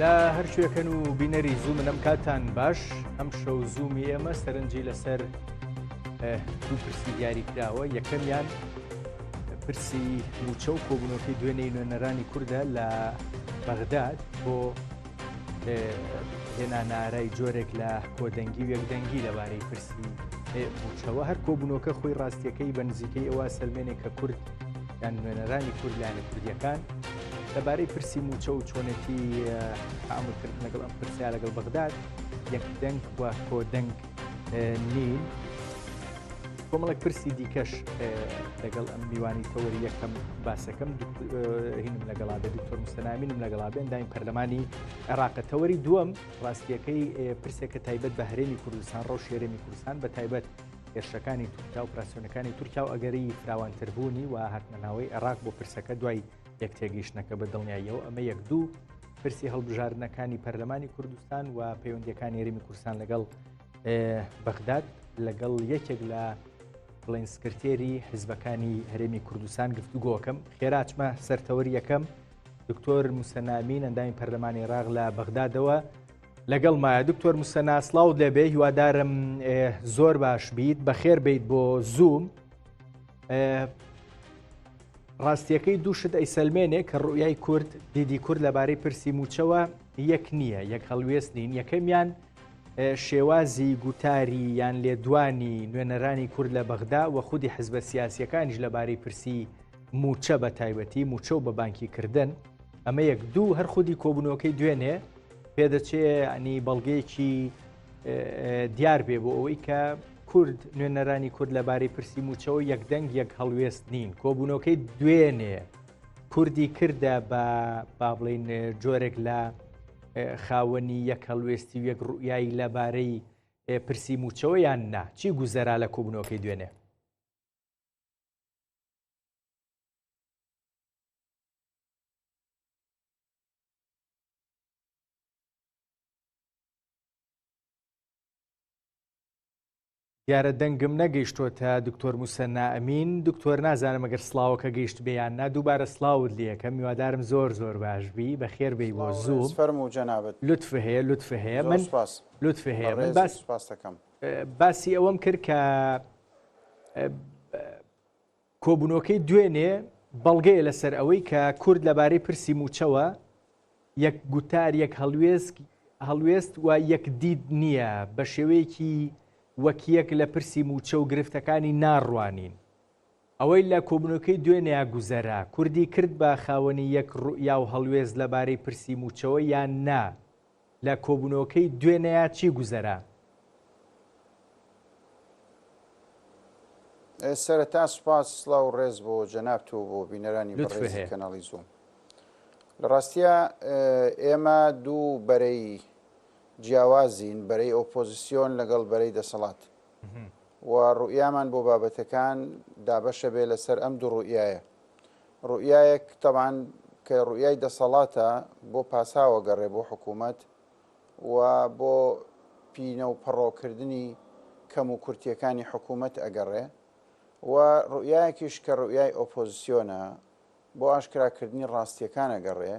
لە هەر کوێکەن و بینەری زوومن ئەم کاتان باش ئەم شەو زوومی ئێمە سەرنجی لەسەر دوو پرسی دیاری کراوە یەکەمیان پرسی موچە و کۆبوونەوەکەی دوێنێی نوێنەرانی کوردە لە بەغداد بۆ هێنانارای جۆرێک لە کۆدەنگی و یەکدەنگی لەبارەی پرسی موچەوە هەر کۆبوونەوەکە خۆی ڕاستیەکەی بە نزیکەی ئەوە سەلمێنێک کە کورد یان نوێنەرانی کورد لایەنە کوردیەکان لەبارەی پرسی موچە و چۆنێتی تعاملکردن لەگەڵ ئەم پرسیا لەگەڵ بەغداد یەک دەنگ و کۆدەنگ نین. کۆمەڵێک پرسی دیکەش لەگەڵ ئەم میوانی تەوەری یەکەم باسەکەم هینم لەگەڵا بێ دکتۆر مستەنامینم لەگەڵا بێن دایم پەرلەمانی عێراقە تەوەری دووەم ڕاستیەکەی پرسێکە تایبەت بە هەرێمی کوردستان ڕەوشی هەرێمی کوردستان بە تایبەت هێرشەکانی تورکیا و ئۆپراسیۆنەکانی تورکیا و ئەگەری فراوانتربوونی و هاتنەناوەی عێراق بۆ پرسەکە دوای یەک تێگەیشتنەکە بە دڵنیاییەوە ئەمە یەک دوو پرسی هەڵبژاردنەکانی پەرلەمانی کوردستان و پەیوەندیەکانی هەرێمی کوردستان لەگەڵ بەغداد لەگەڵ یەکێک لە بڵێن سکرتێری حیزبەکانی هەرێمی کوردستان گفتوگۆکەم خێراچمە سەرتەوەری یەکەم دکتۆر موسەنامین ئەندامی پەرلەمانی عێراق لە بەغدادەوە لەگەڵ مایە دکتۆر موسەنا سڵاوت لێبێ هیوادارم زۆر باش بیت بەخێر بیت بۆ زووم ڕاستیەکەی دوو شت ئەیسەلمێنێ کە ڕوئیای کورد دیدی کورد لەبارەی پرسی مووچەوە یەک نییە یەک هەڵوێست نین یەکەمیان شێوازی گوتاری یان لێدوانی نوێنەرانی کورد لە بەغدا و خودی حزبە سیاسیەکانیش لەبارەی پرسی مووچە بە تایبەتی مووچە و بە بانکی کردن ئەمە یەک دوو هەر خودی کۆبوونەوەکەی دوێنێ پێدەچێ ینی بەڵگەیەکی دیار بێ بۆ ئەوەی کە کورد نوێنەرانی کورد لەبارەی پرسی مووچەوە یەکدەنگ یەک هەڵوێست نین کۆبوونەوەکەی دوێنێ کوردی کردە بە با بڵین جۆرێک لە خاوەنی یەک هەڵوێستی و یەک ڕوئیایی لەبارەی پرسی مووچەوە یان نا چی گوزەرا لە کۆبوونەوەکەی دوێنێ؟ دیارە دەنگم نەگەیشتۆتە دکتۆر موسەننا ئەمین دکتۆر نازانم ئەگەر سڵاوەکە گەیشت بێ یان نا دووبارە سڵاوت لێکەم هیوادارم زۆر زۆر باش بی بەخێر بێی بۆ سڵاو زووم ڕێز فەرموو جەنابت. لوتف هەیە لوتف هەیە زۆر من سوپاس. لوتف هەیە من بەڕێزت باس سوپاس دەکەم. باسی ئەوەم کرد کە کۆبوونەوەکەی دوێنێ بەڵگەیە لەسەر ئەوەی کە کورد لەبارەی پرسی مووچەوە یەک گوتار، یەک هەڵوێست هەڵوێست و یەک دید نییە، بە شێوەیەکی وەک یەک لە پرسی مووچە و گرفتەکانی ناڕوانین. ئەوەی لە کۆبوونەوەکەی دوێنێیا گوزەرا، کوردی کرد بە خاوەنی یەک ڕوئیا و هەڵوێست لەبارەی پرسی مووچەوە یان نا؟ لە کۆبوونەوەکەی دوێنێیا چی گوزەرا؟ سەرەتا سوپاس سڵاو و ڕێز بۆ جەنابت و بۆ بینەرانی لوتف بەڕێزی هەیە. کەناڵی زووم. لە ڕاستیا ئێمە دوو بەرەی جیاوازین، بەرەی ئۆپۆزیسیۆن لەگەڵ بەرەی دەسەڵات و ڕوئیامان بۆ بابەتەکان دابەشە بێ لەسەر ئەم دوو ڕوئیایە. ڕوئیایەک تەبعەن کە ڕوئیای دەسەڵاتە بۆ پاساوە گەڕێ بۆ حکوومەت و بۆ پینە و پەڕۆکردنی کەم و کورتیەکانی حکوومەت ئەگەڕێ و ڕوئیایەکیش کە ڕوئیای ئۆپۆزیسیۆنە بۆ ئاشکراکردنی ڕاستیەکان ئەگەڕێ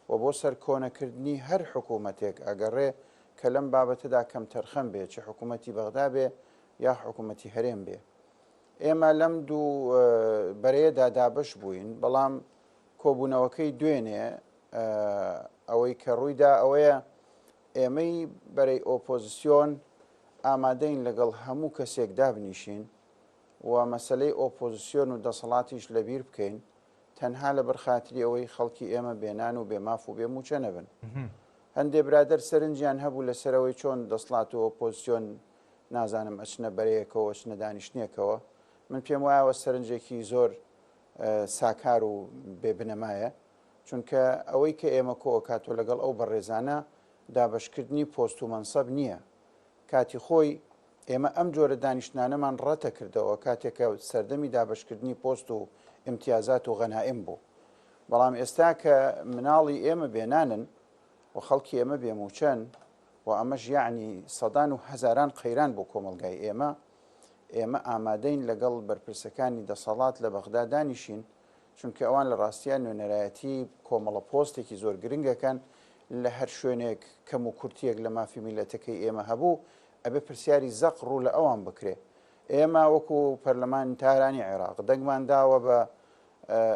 و بۆ سەرکۆنەکردنی هەر حکوومەتێک ئەگەڕێ کە لەم بابەتەدا کەمتەرخەم بێ چ حکوومەتی بەغدا بێ یا حکوومەتی هەرێم بێ. ئێمە لەم دوو بەرەیەدا دابەش بووین، بەڵام کۆبوونەوەکەی دوێنێ ئەوەی کە ڕوویدا ئەوەیە ئێمەی بەرەی ئۆپۆزسیۆن ئامادەین لەگەڵ هەموو کەسێک دابنیشین و مەسەلەی ئۆپۆزسیۆن و دەسەڵاتیش لەبیر بکەین تەنها لەبەر خاتری ئەوەی خەڵکی ئێمە بێنان و بێماف و بێ مووچە نەبن. هەندێ برادەر سەرنجیان هەبوو لەسەرەوەی چۆن دەسڵات و ئۆپۆزسیۆن نازانم ئەچنە بەرەیەکەوە ئەچنە دانیشتنێکەوە من پێم وایەوە سەرنجێکی زۆر ساکار و بێ بنەمایە چونکە ئەوەی کە ئێمە کۆکاتۆ لەگەڵ ئەو بەڕێزانە دابەشکردنی پۆست و مەنسەب نییە کاتی خۆی ئێمە ئەم جۆرە دانیشتنانەمان ڕەتە کردەوە کاتێکە سەردەمی دابەشکردنی پۆست و ئیمتیازات و غەنائم بوو بەڵام ئێستا کە مناڵی ئێمە بێنانن و خەڵکی ئێمە بێموچەن و ئەمەش یەعنی سەدان و هەزاران قەیران بۆ کۆمەڵگای ئێمە، ئێمە ئامادەین لەگەڵ بەرپرسەکانی دەسەڵات لە بەغدا دانیشین، چونکە ئەوان لە ڕاستیا نوێنەرایەتی کۆمەڵە پۆستێکی زۆر گرنگ ئەکەن. لە هەر شوێنێک کەم و کورتیەک لە مافی میلەتەکەی ئێمە هەبوو ئەبێ پرسیاری زەق ڕوو لە ئەوان بکرێ. ئێمە وەکو پەرلەمانتارانی عێراق دەنگمان داوە بە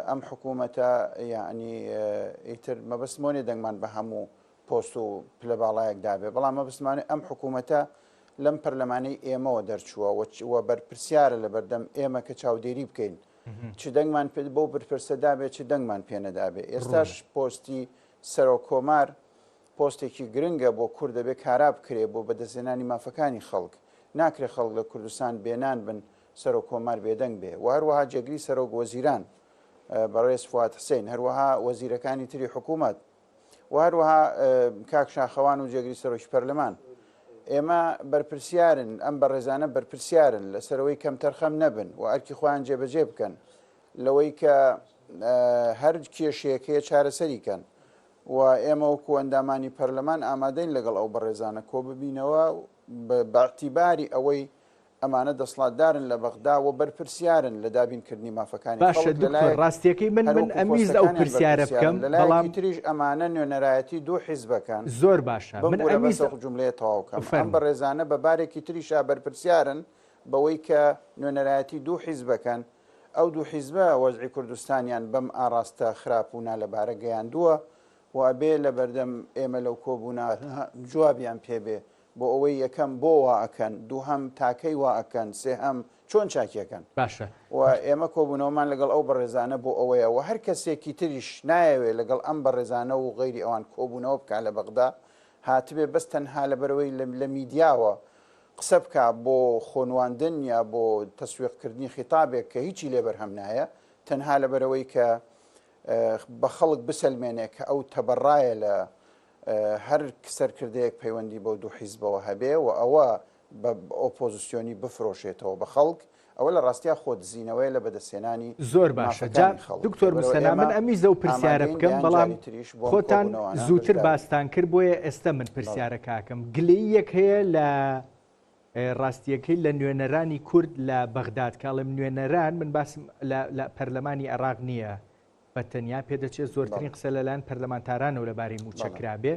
ئەم حکوومەتە یعنی ئیتر مەبەستمۆ نیە دەنگمان بە هەموو پۆست و پلە باڵایەک دابێ بەڵام مەبەستمانە ئەم حکوومەتە لەم پەرلەمانەی ئێمەوە دەرچووە و بەرپرسیارە لە بەردەم ئێمە کە چاودێری بکەین چ دەنگمان پێ بۆ بەرپرسە دابێ چ دەنگمان پێ نەدابێ ئێستاش پۆستی سەرۆک کۆمار پۆستێکی گرنگە بۆ کورد دەبێ کارا بکرێ بۆ بەدەستهێنانی مافەکانی خەڵک ناکرێ خەڵک لە کوردستان بێنان بن سەرۆک کۆمار بێدەنگ بێ و هەروەها جێگری سەرۆک وەزیران بەڕێز فواد حسین هەروەها وەزیرەکانی تری حکوومەت و هەروەها کاک شاخەوان و جێگری سەرۆکی پەرلەمان ئێمە بەرپرسیارن ئەم بەڕێزانە بەرپرسیارن لەسەرەوەی کەمتەرخەم نەبن و ئەرکی خۆیان جێبەجێ بکەن لەوەی کە هەر کێشەیەک هەیە چارەسەری کەن و ئێمە وەکو ئەندامانی پەرلەمان ئامادەین لەگەڵ ئەو بەڕێزانە کۆببینەوە بە ئیعتیباری ئەوەی ئەمانە دەسڵاتدارن لە بەغدا و بەرپرسیارن لە دابینکردنی مافەکانی باشە خەڵک دکتۆر لەلایەک ڕاستیەکەی من هەر من وەکو ئەمویست ئەو پۆستەکانیان پرسیارە بەرپرسیارن بکەم بەڵام لەلایەکی تریش ئەمانە نوێنەرایەتی دوو حیزبەکەن زۆر باشە من بمبورە بەس ئەمویست ئەو جوملەیە تەواو کەم ئەم فەرموو. بەڕێزانە بە بارێکی تریشا بەرپرسیارن بەوەی کە نوێنەرایەتی دوو حیزبەکەن ئەو دوو حیزبە وەزعی کوردستانیان بەم ئاڕاستە خراپ و نالەبارە گەیاندووە و ئەبێ لە بەردەم ئێمە لەو کۆبوونانە جوابیان پێ بێ بۆ ئەوەی یەکەم بۆ وا ئەکەن، دووهەم تاکەی وا ئەکەن، سێهەم چۆن چاکی ئەکەن. باشە. و ئێمە کۆبوونەوەمان لەگەڵ ئەو بەڕێزانە بۆ ئەوەیە و هەر کەسێکی تریش نایەوێ لەگەڵ ئەم بەڕێزانە و غەیری ئەوان کۆبوونەوە بکا لە بەغدا هاتبێ بەس تەنها لەبەرئەوەی لە میدیاوە قسە بکا بۆ خۆنواندن یا بۆ تەسویق کردنی خیتابێک کە هیچی لێ بەرهەم نایە تەنها لەبەرئەوەی کە بە خەڵک بسەلمێنێ کە ئەو تەبەڕایە لە هەر سەرکردەیەک پەیوەندی بەو دوو حیزبەوە هەبێ و ئەوە بە ئۆپۆزسیۆنی بفرۆشێتەوە بە خەڵک، ئەوە لە ڕاستیا خۆدزینەوەیە لە بەدەستهێنانی زۆر باشە جا مافەکانی خەڵک. دکتۆر لەبەرئەوە موسەنا ئێمە من ئەمویست ئەو پرسیارە ئامادەین بکەم دەیان بەڵام جاری تریش بۆ ئەم خۆتان کۆبوونەوانە زووتر بەشدار بین. باستان کرد بۆیە ئێستە من بەڵێ. پرسیارەکە ئەکەم گلەییەک هەیە لە ڕاستیەکەی لە نوێنەرانی کورد لە بەغداد کە ئەڵێم نوێنەران من باسم لە لە پەرلەمانی عێراق نییە بە تەنیا پێدەچێت زۆرترین قسە لەلایەن پەرلەمانتارانەوە لەبارەی مووچە کرابێ.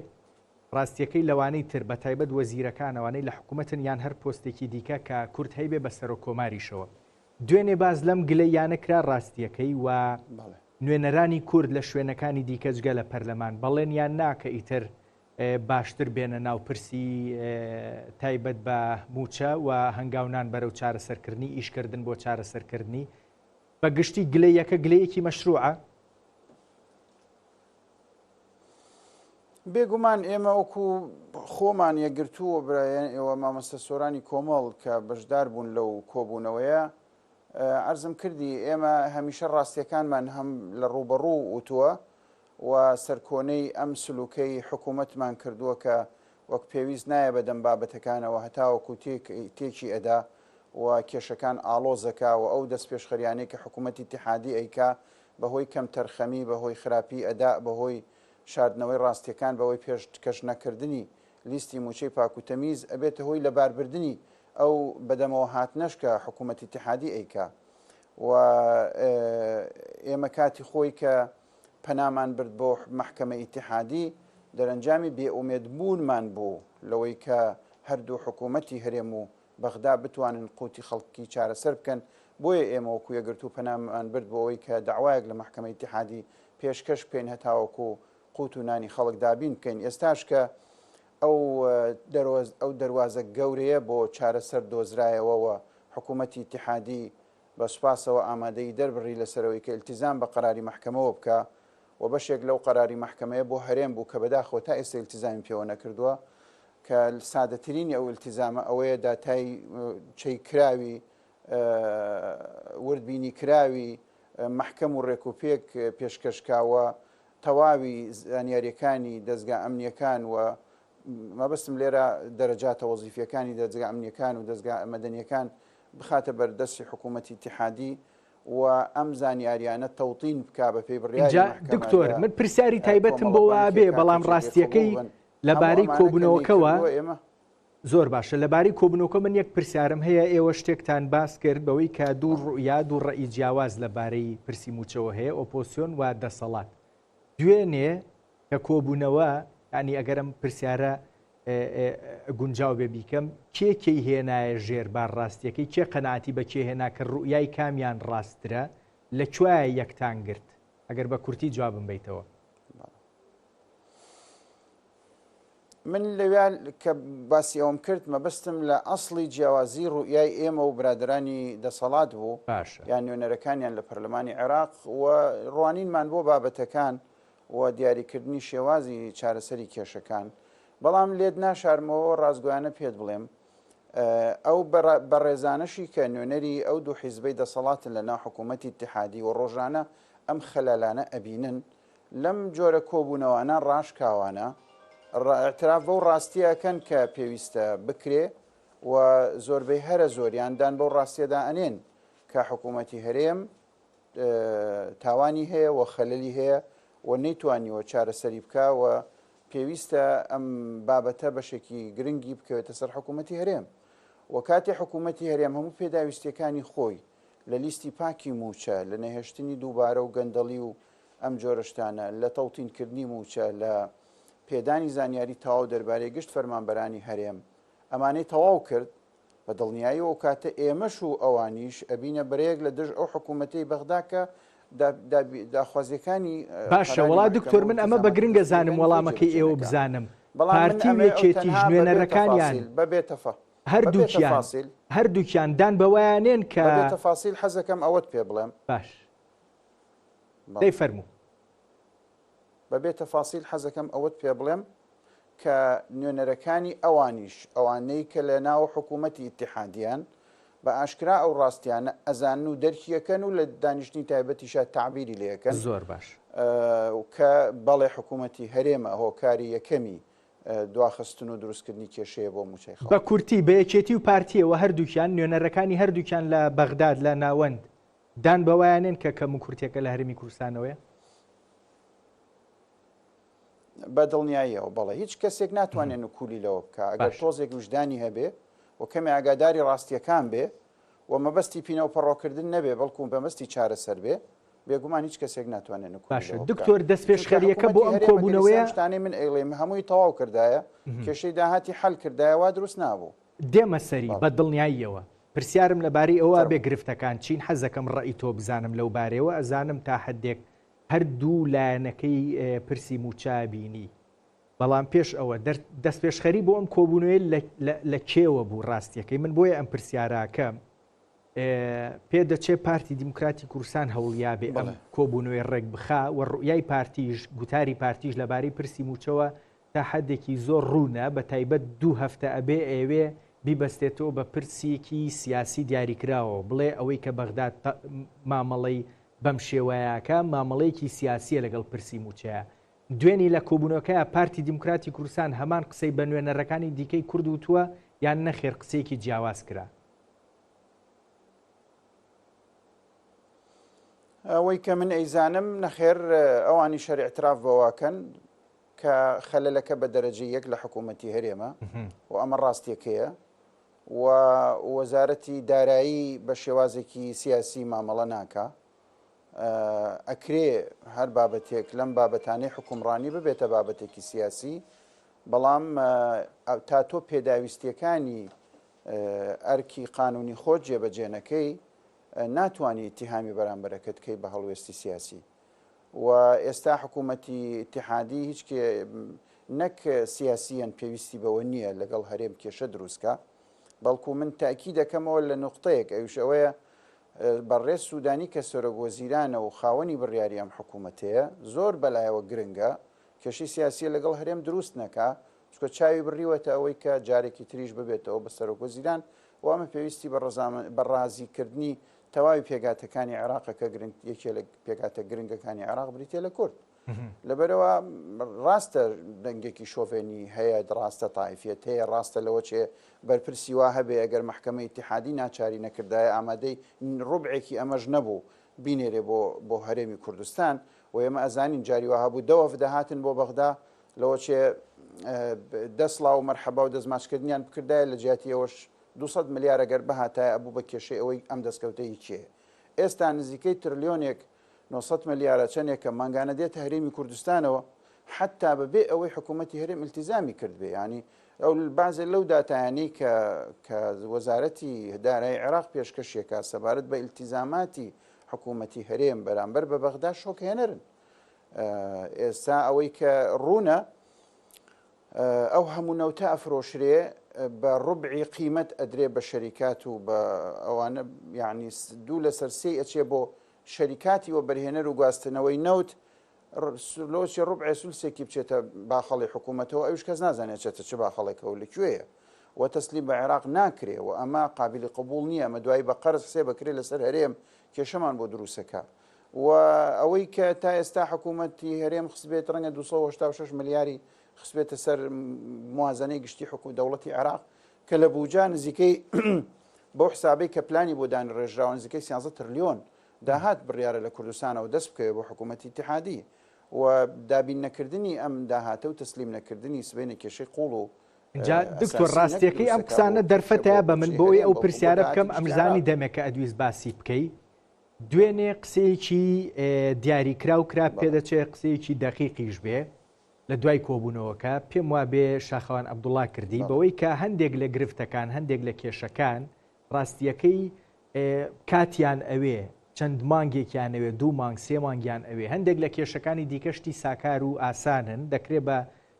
ڕاستیەکەی لەوانەی تر بەتایبەت وەزیرەکان ئەوانەی لە حکومەتن یان هەر پۆستێکی دیکە کە کورد هەیبێ بە سەرۆک کۆماریشەوە. دوێنێ باس لەم گلەییانە کرا ڕاستیەکەی و نوێنەرانی کورد لە شوێنەکانی دیکە جگە لە پەرلەمان بەڵێنیان نا کە ئیتر باشتر بێنە ناو پرسی تایبەت بە مووچە و هەنگاونان بەرەو چارەسەرکردنی ئیشکردن بۆ چارەسەرکردنی بە گشتی گلەیەکە گلەیەکی مەشروعە؟ بێگومان ئێمە وەکو خۆمان یەکگرتوو و برایان ئێوە مامۆستا سۆرانی کۆمەڵ کە بەشدار بوون لەو کۆبوونەوەیە عەرزم کردی ئێمە هەمیشە ڕاستیەکانمان هەم لە ڕووبەڕوو وتووە و سەرکۆنەی ئەم سلوکەی حکوومەتمان کردووە کە وەک پێویست نایە بەدەم بابەتەکانەوە هەتاوەکو تێکی ئەدا و کێشەکان ئاڵۆزەکا و ئەو دەستپێشخەریانەی کە حکوومەتی ئیتیحادی ئەیکا بەهۆی کەمتەرخەمی، بەهۆی خراپی ئەداء، بەهۆی شاردنەوەی ڕاستیەکان، بەهۆی پێشکەش نەکردنی لیستی مووچەی پاک و تەمیز، ئەبێتە هۆی لەباربردنی ئەو بەدەمەوە هاتنەش کە حکوومەتی ئیتیحادی ئەیکا و ئێمە کاتی خۆی کە پەنامان برد بۆ مەحکەمەی ئیتیحادی، دەرەنجامی بێئومێد بوونمان بوو لەوەی کە هەردوو حکوومەتی هەرێم و بەغدا بتوانن قوتی خەڵکی چارەسەر بکەن، بۆیە ئێمە وەکو یەکگرتوو پەنامان برد بۆ ئەوەی کە دەعوایەک لە مەحکەمەی ئیتیحادی پێشکەش بکەین هەتاوەکو قوت و نانی خەڵک دابین بکەین، ئێستاش کە ئەو ئەو دەروازە گەورەیە بۆ چارەسەر دۆزرایەوە و حکوومەتی ئیتیحادی بە سوپاسەوە ئامادەیی دەربڕی لەسەرەوەی کە ئیلتیزام بە قەراری مەحکەمەوە بکا و بەشێک لەو قەراری مەحکەمەیە بۆ هەرێم بوو کە بەداخەوە تا ئێستا ئیلتیزامی پێوە نەکردووە کە سادەترینی ئەو ئیلتیزامە ئەوەیە داتای چەی کراوی وردبینی کراوی مەحکەم و ڕێکوپێک پێشکەش کا و تەواوی زانیاریەکانی دەزگا ئەمنیەکان و مەبەستم لێرە دەرەجاتە وەزیفیەکانی دەزگا ئەمنیەکان و دەزگا مەدەنیەکان بخاتە بەردەستی حکوومەتی ئیتیحادی و ئەم زانیاریانە تەوتین بکا بە پێی بڕیاری ئینجا مەحکەمە دکتۆر لە من پرسیاری تایبەتم کۆمەڵە بۆ وابێ بانکیەکان کە بەڵام جێگەی قبوڵ ڕاستیەکەی بن هەموو لەبارەی ئەمانە کە کۆبوونەوەکەوە نەیکردووە ئێمە زۆر باشە لەبارەی کۆبوونەوەکە من یەک پرسیارم هەیە ئێوە شتێکتان باس کرد بەوەی کە دوو ڕوئیا دوو ڕەئی جیاواز لەبارەی پرسی مووچەوە هەیە ئۆپۆسیۆن و دەسەڵات دوێنێ کە کۆبوونەوە. یانی ئەگەر ئەم پرسیارە گونجاو بێ بیکەم، کێ کێی هێنایە ژێر بار ڕاستیەکەی، کێ قەناعەتی بە کێ هێنا کە ڕوئیای کامیان ڕاستترە، لە کوایە یەکتان گرت؟ ئەگەر بە کورتی جوابم بەیتەوە. من لەویا کە باسی ئەوەم کرد مەبەستم لە ئەسڵی جیاوازی ڕوئیای ئێمە و برادەرانی دەسەڵات بوو باشە. یان نوێنەرەکانیان لە پەرلەمانی عێراق و ڕوانینمان بۆ بابەتەکان و دیاریکردنی شێوازی چارەسەری کێشەکان بەڵام لێت ناشارمەوە ڕاستگۆیانە پێت بڵێم ئەو بەڕێزانەشی کە نوێنەری ئەو دوو حیزبەی دەسەڵاتن لە ناو حکوومەتی ئیتحادی و ڕۆژانە ئەم خەلالانە ئەبینن لەم جۆرە کۆبوونەوانە ڕاشکاوانە ئیعتراف بەو ڕاستیە ئەکەن کە پێویستە بکرێ و زۆربەی هەرە زۆریان دان بەو ڕاستیەدا ئەنێن کە حکوومەتی هەرێم تاوانی هەیە و خەلەلی هەیە و نەیتوانیوە چارەسەری بکا و پێویستە ئەم بابەتە بەشێکی گرنگی بکەوێتە سەر حکوومەتی هەرێم و کاتێ حکوومەتی هەرێم هەموو پێداویستیەکانی خۆی لە لیستی پاکی مووچە، لە نەهێشتنی دووبارە و گەندەڵی و ئەم جۆرە شتانە، لە تەوتینکردنی مووچە، لە پێدانی زانیاری تەواو دەربارەی گشت فەرمانبەرانی هەرێم، ئەمانەی تەواو کرد، بە دڵنیاییەوە ئەو کاتە ئێمەش و ئەوانیش ئەبینە بەرەیەک لە دژ ئەو حکوومەتەی بەغدا کە داخوازیەکانی باشە قەراری وەڵا مەحکەمە دکتۆر و من ئەمە بە ئیلتیزاماتی گرنگە زانم دەستووریەکانی خۆی وەڵامەکەی جێبەجێ ئێوە نەکا. بزانم بەڵام من پارتی و ئەمەوێ ئەو یەکێتیش تەنها بەبێ نوێنەرەکانیان تەفاسیل، بەبێ تەفا بەبێ هەردووکیان تەفاسیل. هەردووکیان دان بەوەیا نێن کە. بەبێ تەفاسیل حەزەکەم ئەوەت پێ بڵێم. باش بەڵێ. دەی فەرموو. بەبێ تەفاسیل حەزەکەم ئەوەت پێ بڵێم کە نوێنەرەکانی ئەوانیش، ئەوانەی کە لە ناو حکوومەتی ئیتیحادیان، بە ئاشکرا ئەو ڕاستیانە ئەزانن و دەرکی ئەکەن و لە دانیشتنی تایبەتیشا تەعبیری لێ ئەکەن زۆر باش. کە بەڵێ حکوومەتی هەرێمە هۆکاری یەکەمی دواخستن و دروستکردنی کێشەیە بۆ مووچەی بە خەڵک. کورتی، بە یەکێتی و پارتییەوە هەردووکیان، نوێنەرەکانی هەردووکیان لە بەغداد، لە ناوەند، دان بەوەیا نێن کە کەموکورتییەکە لە هەرێمی کوردستانەوەیە؟ بە دڵنیاییەوە بەڵێ. هیچ کەسێک ناتوانێ نکولی لەوە بکا. ئەگەر باشە. تۆزێک ویژدانی هەبێ و کەمێ ئاگاداری ڕاستییەکان بێ و مەبەستی پینەوپەڕۆکردن نەبێ، بەڵکوو مەبەستی چارەسەر بێ، بێگومان هیچ کەسێک ناتوانێت نکوڵی باشە لەوە بکات. دکتۆر چونکە دەستپێشخەریەکە بۆ حکوومەتی ئەم هەرێم ئەگەر ئێستا کۆبوونەوەیە ئەم شتانەی من ئەیڵێم هەمووی تەواو کردایە، کێشەی داهاتی حەل کردایە وا دروست نابوو. دێمە سەری بەڵێ. بە دڵنیاییەوە. پرسیارم لەبارەی ئەوە بێ فەرموو. گرفتەکان چین حەزەکەم ڕەئی تۆ بزانم لەو بارەیەوە ئەزانم تا حەدێک هەردوو لایەنەکەی پرسی مووچە بینی بەڵام پێش ئەوە دەستپێشخەری بۆ ئەم کۆبوونەوەی لە کێوە بوو ڕاستیەکەی من بۆیە ئەم پرسیاراکەم پێدەچێ پارتی دیموکراتی کوردستان هەوڵیابێ ئەم کۆبوونەوەی ڕێک بخا و ڕوئیای پارتیش گوتاری پارتیش لەبارەی پرسی مووچەوە تا حدێکی زۆر ڕوونە بە تایبەت دوو هەفتە ئەبێ ئەیەوێ بیبەستێتەوە بە پرسیەکی سیاسی دیاریکراوە بڵێ ئەوەی کە بەغداد مامەڵەی بەم شێوەیەکە مامەڵەیەکی سیاسیە لەگەڵ پرسی مووچەیە دوێنی لە کۆبوونەوەکەیا پارتی دیموکراتی کوردستان هەمان قسەی بە نوێنەرەکانی دیکەی کورد وتووە یان نەخێر قسەیەکی جیاواز کرا؟ ئەوەی کە من ئەیزانم نەخێر ئەوانیش هەر ئیعتراف بەوەکەن کە خەلەلەکە بە دەرەجەی یەک لە حکوومەتی هەرێمە و ئەمە ڕاستیەکەیە و وەزارەتی دارایی بە شێوازێکی سیاسی مامەڵە ناکا ئەکرێ هەر بابەتێک لەم بابەتانەی حکومڕانی ببێتە بابەتێکی سیاسی بەڵام تا تۆ پێداویستیەکانی ئەرکی قانونی خۆت جێبەجێ نەکەی ناتوانی ئیتیهامی بەرامبەرەکەت کەی بە هەڵوێستی سیاسی و ئێستا حکوومەتی ئیتیحادی هیچ نەک سیاسیەن پێویستی بەوە نییە لەگەڵ هەرێم کێشە دروستکە بەڵکو من تاکی دەکەمەوە لە نقطەیەک ئەوش ئەوەیە بەڕێز سوودانی کە سەرۆک وەزیرانە و خاوەنی بڕیاری ئەم حکوومەتەیە زۆر بەلایەوە گرنگە کێشەی سیاسیە لەگەڵ هەرێم دروست نەکا چونکە چاوی بڕیوەتە ئەوەی کە جارێکی تریش ببێتەوە بە سەرۆک وەزیران و ئەمە پێویستی بە ڕەزامە بە ڕازیکردنی تەواوی پێکهاتەکانی عێراقە کە گرنگ یەکێ لە پێکهاتە گرنگەکانی عێراق بریتیە لە کورد لەبەرەوە ڕاستە دەنگێکی شۆڤێنی هەیە ڕاستە تایفیەت هەیە ڕاستە لەوە چێ بەرپرسی وا هەبێ ئەگەر مەحکەمەی ئیتیحادی ناچاری نەکردایە ئامادەی ڕوبعێکی ئەمەش نەبوو بینێرێ بۆ بۆ هەرێمی کوردستان و ئێمە ئەزانین جاری وا هەبوو دە وەفد دەهاتن بۆ بەغدا لەوەچێ دە سڵاو و مەرحەبا و دەستماچکردنیان بکردایە لە جیاتی ئەوەش 200 ملیار ئەگەر بهاتایە ئەبوو بە کێشەی ئەوەی ئەم دەستکەوتە هی کێیە ئێستا نزیکەی ترلیۆنێک 900 ملیارە چەندێکە مانگانە دێتە هەرێمی کوردستانەوە. حەتتا بە بێ ئەوەی حکوومەتی هەرێم ئیلتیزامی کردبێ یانی ئەو بەعزێ لەو داتایانەی کە کە وەزارەتی دارایی عێراق پێشکەشێکا سەبارەت بە ئیلتیزاماتی حکوومەتی هەرێم بەرامبەر بە بەغدا شۆکهێنەرن. ئێستا ئەوەی کە ڕوونە ئەو هەموو نەوتە ئەفرۆشرێ بە ڕوبعی قیمەت ئەدرێ بە شەریکات و بە ئەوانە یعنی دوو لەسەر سێی ئەچێ بۆ شەریکاتی وەبەرهێنەر و گواستنەوەی نەوت لۆچی ڕوبعێ سولسێکی بچێتە باخەڵی حکوومەتەوە ئەوش کەس نازانێت چێتە چ باخەڵێکەوە لە کوێیە و تەسلیم بە عێراق ناکرێ و ئەمە قابلی قبوڵ نییە ئەمە دوایی بە قەرز حسێ بکرێ لەسەر هەرێم کێشەمان بۆ دروستەکە و ئەوەی کە تا ئێستا حکوومەتی هەرێم خستبێت ڕەنگە 286 ملیاری خستبێتە سەر موازنەی گشتی حکوم دەوڵەتی عێراق کە لە بوجا نزیکەی بەو حسابەی کە پلانی بۆ دانڕێژراوە نزیکەی 13 ترلیۆن داهات بڕیارە لە کوردستانەوە دەست بکەوێت بۆ حکوومەتی ئیتیحادی و دابین نەکردنی ئەم داهاتە و تەسلیم نەکردنی سبەینێ کێشەی قوڵ و جا دکتۆر ڕاستیەکەی ئەم قسانە دەرفەتە بە من بۆی ئەو پرسیارە بکەم ئەمزانی دەمێکە ئەدویست باسی بکەی دوێنێ قسەیەکی دیاریکراو کرا پێدەچێ قسەیەکی دەقیقیش بێ لە دوای کۆبوونەوەکە پێم وابێ شاخەوان عەبدوڵا کردی بەوەی کە هەندێک لە گرفتەکان هەندێک لە کێشەکان ڕاستیەکەی کاتیان ئەوێ چەند مانگێکیان ئەوێ دوو مانگ سێ مانگیان ئەوێ هەندێک لە کێشەکانی دیکە شتی ساکار و ئاسانن دەکرێ بە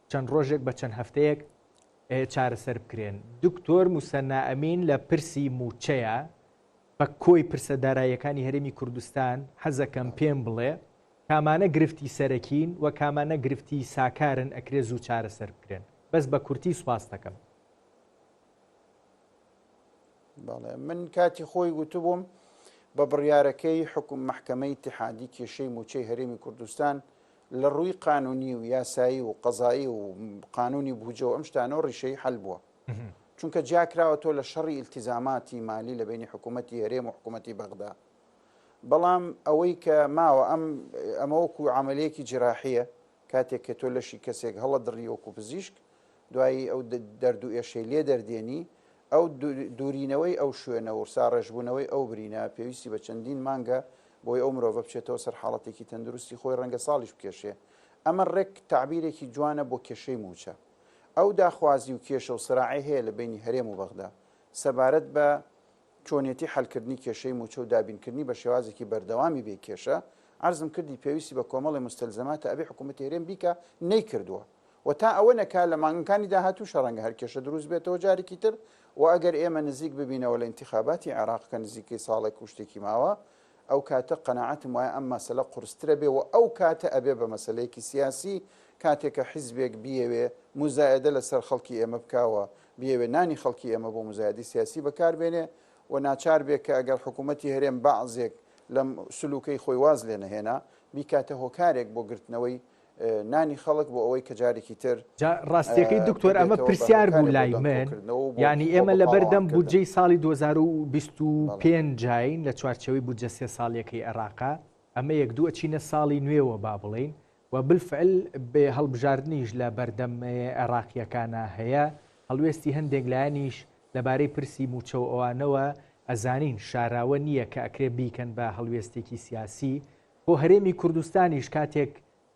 چەند ڕۆژێک بە چەند هەفتەیەک چارەسەر بکرێن دکتۆر موسەننا ئەمین لە پرسی مووچەیە بە کۆی پرسە داراییەکانی هەرێمی کوردستان حەزەکەم پێم بڵێ کامانە گرفتی سەرەکین و کامانە گرفتی ساکارن ئەکرێ زوو چارەسەر بکرێن بەس بە کورتی سوپاستەکەم. بەڵێ من کاتی خۆی گوتبووم بە بڕیارەکەی حکوم مەحکەمەی ئیتیحادی کێشەی مووچەی هەرێمی کوردستان لە ڕووی قانونی و یاسایی و قەزایی و قانونی بوجە و ئەم شتانەوە ڕیشەیی حەل بووە. چونکە جیاکراوەتەوە لە شەڕی ئیلتیزاماتی مالی لە بەینی حکوومەتی هەرێم و حکوومەتی بەغدا. بەڵام ئەوەی کە ماوە ئەم ئەمە وەکو عەمەلیەکی جراحیە کاتێک کە تۆ لەشی کەسێک هەڵەدڕی وەکو پزیشک دوایی ئەو دەرد و ئێشەی لێ دەردێنی ئەو دوورینەوەی ئەو شوێنە و ساڕێژبوونەوەی ئەو برینە پێویستی بە چەندین مانگە بۆی ئەو مرۆڤە بچێتەوە سەر حاڵەتێکی تەندروستی خۆی ڕەنگە ساڵیش بکێشێ ئەمە ڕێک تەعبیرێکی جوانە بۆ کێشەی مووچە ئەو داخوازی و کێشە و سراعەی هەیە لە بەینی هەرێم و بەغدا سەبارەت بە چۆنیەتی حەلکردنی کێشەی مووچە و دابینکردنی بە شێوازێکی بەردەوامی بێ کێشە، عەرزم کردی پێویستی بە کۆمەڵێ موستەلزەماتە ئەبێ حکوومەتی هەرێم بیکا نەیکردووە و تا ئەوە نەکا لە مانگەکانی داهاتووشە ڕەنگە هەر کێشە دروست بێتەوە جارێکی تر و ئەگەر ئێمە نزیک ببینەوە لە ئینتیخاباتی عێراق کە نزیکەی ساڵێک و شتێکی ماوە ئەو کاتە قەناعەتم وایە ئەم مەسەلە قورسترە بێ و ئەو کاتە ئەبێ بە مەسەلەیەکی سیاسی کاتێک کە حیزبێک بیەوێ موزایەدە لەسەر خەڵکی ئێمە بکا و بیەوێ نانی خەڵکی ئێمە بۆ موزایەدەی سیاسی بەکار بێنێ و ناچار بێ کە ئەگەر حکوومەتی هەرێم بەعزێک لەم سلوکەی خۆی واز لێ نەهێنا بیکاتە هۆکارێک بۆ گرتنەوەی نانی خەڵک بۆ ئەوەی کە جارێکی تر جا ڕاستیەکەی دکتۆر ئەمە ببێتەوە بە پرسیار بوو هۆکارێک بۆ لای دەنگ من کۆکردنەوە و بۆ یعنی بۆ ئێمە بە لەبەردەم پاڵەوانکردن. بودجەی ساڵی بەڵێ. 2025 ین لە چوارچێوەی بودجە سێ ساڵیەکەی عێراقا ئەمە یەک دوو ئەچینە ساڵی نوێوە با بڵێین و بالفعل بێ هەڵبژاردنیش لە بەردەم عێراقیەکانا هەیە هەڵوێستی هەندێک لایەنیش لەبارەی پرسی موچە و ئەوانەوە ئەزانین شاراوە نییە کە ئەکرێ بیکەن بە هەڵوێستێکی سیاسی بۆ هەرێمی کوردستانیش کاتێک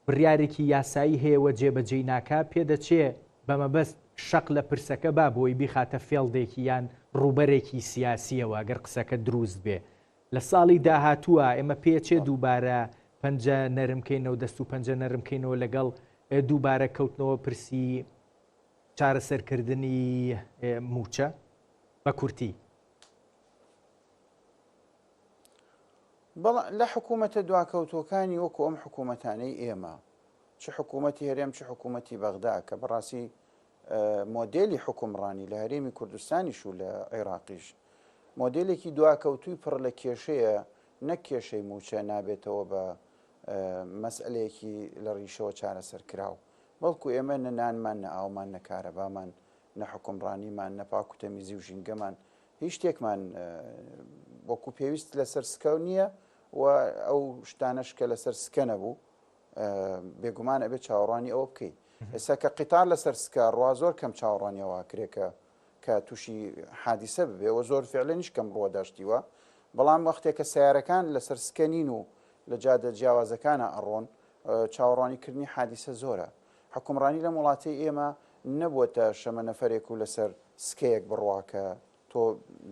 بڕیارێکی یاسایی هەیە و جێبەجێی ناکا، پێدەچێ بە مەبەست شەق لە پرسەکە با بۆی بیخاتە فێڵدێکی یان ڕووبەرێکی سیاسییەوە گەر قسەکە دروست بێ. لە ساڵی داهاتووا ئێمە پێچێ دووبارە پەنجە نەرم کەینەوە، دەست و پەنجە نەرم کەینەوە لەگەڵ دووبارە کەوتنەوە پرسی چارەسەرکردنی مووچە؟ بە کورتی. بەڵام لە حکوومەتە دواکەوتووەکانی وەکو ئەم حکوومەتانەی ئێمە، چ حکوومەتی هەرێم چ حکوومەتی بەغدا کە بەڕاستی مۆدێلی حوکمڕانی لە هەرێمی کوردستانیش و لە عێراقیش مۆدێلێکی دواکەوتووی پڕ لە کێشەیە، نەک کێشەی مووچە نابێتەوە بە مەسئەلەیەکی لە ڕیشەوە چارەسەرکراو، بەڵکو ئێمە نە نانمان نە ئاومان نە کارەبامان نە حوکمڕانیمان نە پاک و تەمیزی و ژینگەمان هیچ شتێکمان وەکو پێویست لەسەر سکە نییە و ئەو شتانەش کە لەسەر سکە نەبوو بێگومان ئەبێت چاوەڕوانی ئەوە بکەیت ئێستا کە قیتار لەسەر سکە ڕوا زۆر کەم چاوەڕوانی ئەوە کرێ کە کە تووشی حادیسە ببێ و زۆر فعلەنیش کەم ڕووە داشتیوە بەڵام وەختێک کە سیارەکان لەسەر سکە نین و لە جادە جیاوازەکانە ئەڕۆن چاوەڕوانی کردنی حادیسە زۆرە. حوکمڕانی لەم وڵاتەی ئێمە نەبووەتە شەمەنەفەرێک و لەسەر سکەیەک بڕوا کە تۆ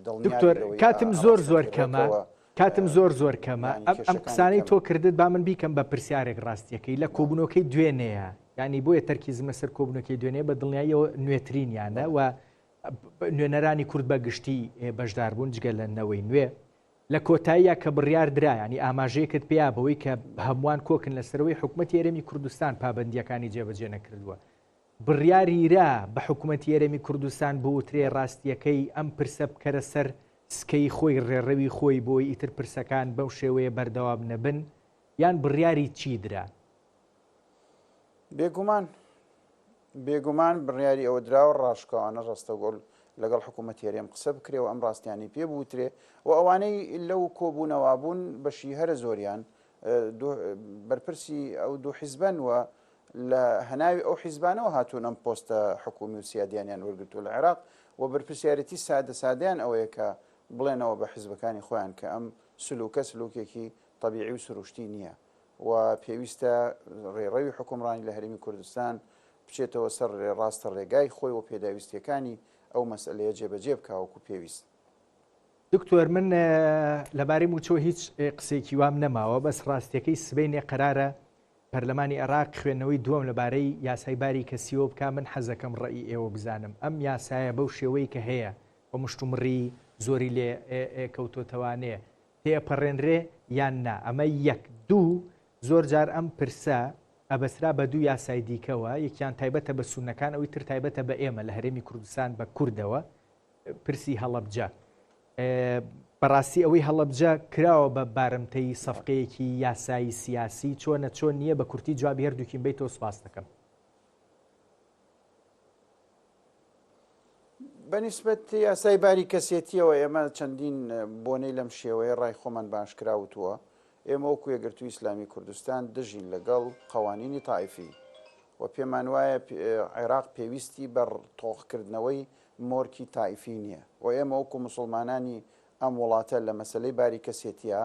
دڵنیا دکتۆر بی لەوەی کاتم ئا زۆر زۆر ڕاستەکەی کەمە ڕێکەوە کاتم زۆر زۆر کەمە یانی ئەم ئەم کێشەکانی قسانەی کەمن. تۆ کردت با من بیکەم بە پرسیارێک ڕاستیەکەی لە بەڵێ. کۆبوونەوەکەی دوێنێیە یانی بۆیە تەرکیزم لەسەر کۆبوونەکەی دوێنێ بە دڵنیاییەوە نوێترینیانە بەڵێ. و نوێنەرانی کورد بە گشتی بەشدار بوون جگە لە نەوەی نوێ لە کۆتاییا کە بڕیار درا یانی ئاماژەیەکت پێیا بەوەی کە هەمووان کۆکن لەسەرەوەی حکومەتی هەرێمی کوردستان پابەندییەکانی جێبەجێ نەکردووە بڕیاریرا بە حکومەتی هەرێمی کوردستان بوترێ ڕاستییەکەی ئەم پرسە بکەرە سەر سکەی خۆی ڕێڕەوی خۆی بۆی ئیتر پرسەکان بەو شێوەیە بەردەوام نەبن یان بڕیاری چی درا؟ بێگومان بێگومان بڕیاری ئەوە دراوە ڕاشکاوانە ڕاستەوگۆ لەگەڵ حکوومەتی هەرێم قسە بکرێ و ئەم ڕاستیانەی پێ بوترێ و ئەوانەی لەو کۆبوونەوە بوون بەشی هەرە زۆریان بەرپرسی ئەو دوو حیزبەن و لە هەناوی ئەو حیزبانەوە هاتوون ئەم پۆستە حکومی و سیادیانیان وەرگرتووە لە عێراق و بەرپرسیارێتی سادە سادەیان ئەوەیە کە بڵێنەوە بە حیزبەکانی خۆیان کە ئەم سلوکە سلوکێکی تەبیعی و سروشتی نییە و پێویستە ڕێڕەوی حوکمڕانی لە هەرێمی کوردستان بچێتەوە سەر ڕاستە ڕێگای خۆی و پێداویستیەکانی ئەو مەسئەلەیە جێبەجێ بکا وەکو پێویست. دکتۆر من لەبارەی مووچەوە هیچ قسەیەکی وام نەماوە بەس ڕاستیەکەی سبەینێ قەرارە پەرلەمانی عێراق خوێندنەوەی دووەم لەبارەی یاسای باری کەسیەوە بکا من حەزەکەم ڕەئی ئێوە بزانم ئەم یاسایە بەو شێوەی کە هەیە و مشتومڕی زۆری لێ کەوتۆتەوانێ تێئەپەڕێنرێ یان نا؟ ئەمە یەک. دوو، زۆر جار ئەم پرسە ئەبەسترا بە دوو یاسای دیکەوە، یەکیان تایبەتە بە سوننەکان، ئەوی تر تایبەتە بە ئێمە لە هەرێمی کوردستان بە کوردەوە، پرسی هەڵەبجە. بەڕاستی ئەوەی هەڵەبجە کراوە بە بارمتەی سەفقەیەکی یاسایی سیاسی، چۆنە چۆن نییە، بە کورتی جوابی هەردووکیم بەیتەوە سوپاست دەکەم. بە نیسبەت یاسای باری کەسێتیەوە ئێمە چەندین بۆنەی لەم شێوەیە ڕای خۆمان بە ئاشکرا وتووە. ئێمە وەکو یەکگرتووی ئیسلامی کوردستان دژین لەگەڵ قەوانینی تائیفی و پێمان وایە عێراق پێویستی بە تۆخکردنەوەی مۆرکی تائیفی نییە و ئێمە وەکو موسڵمانانی ئەم وڵاتە لە مەسەلەی باری کەسێتیە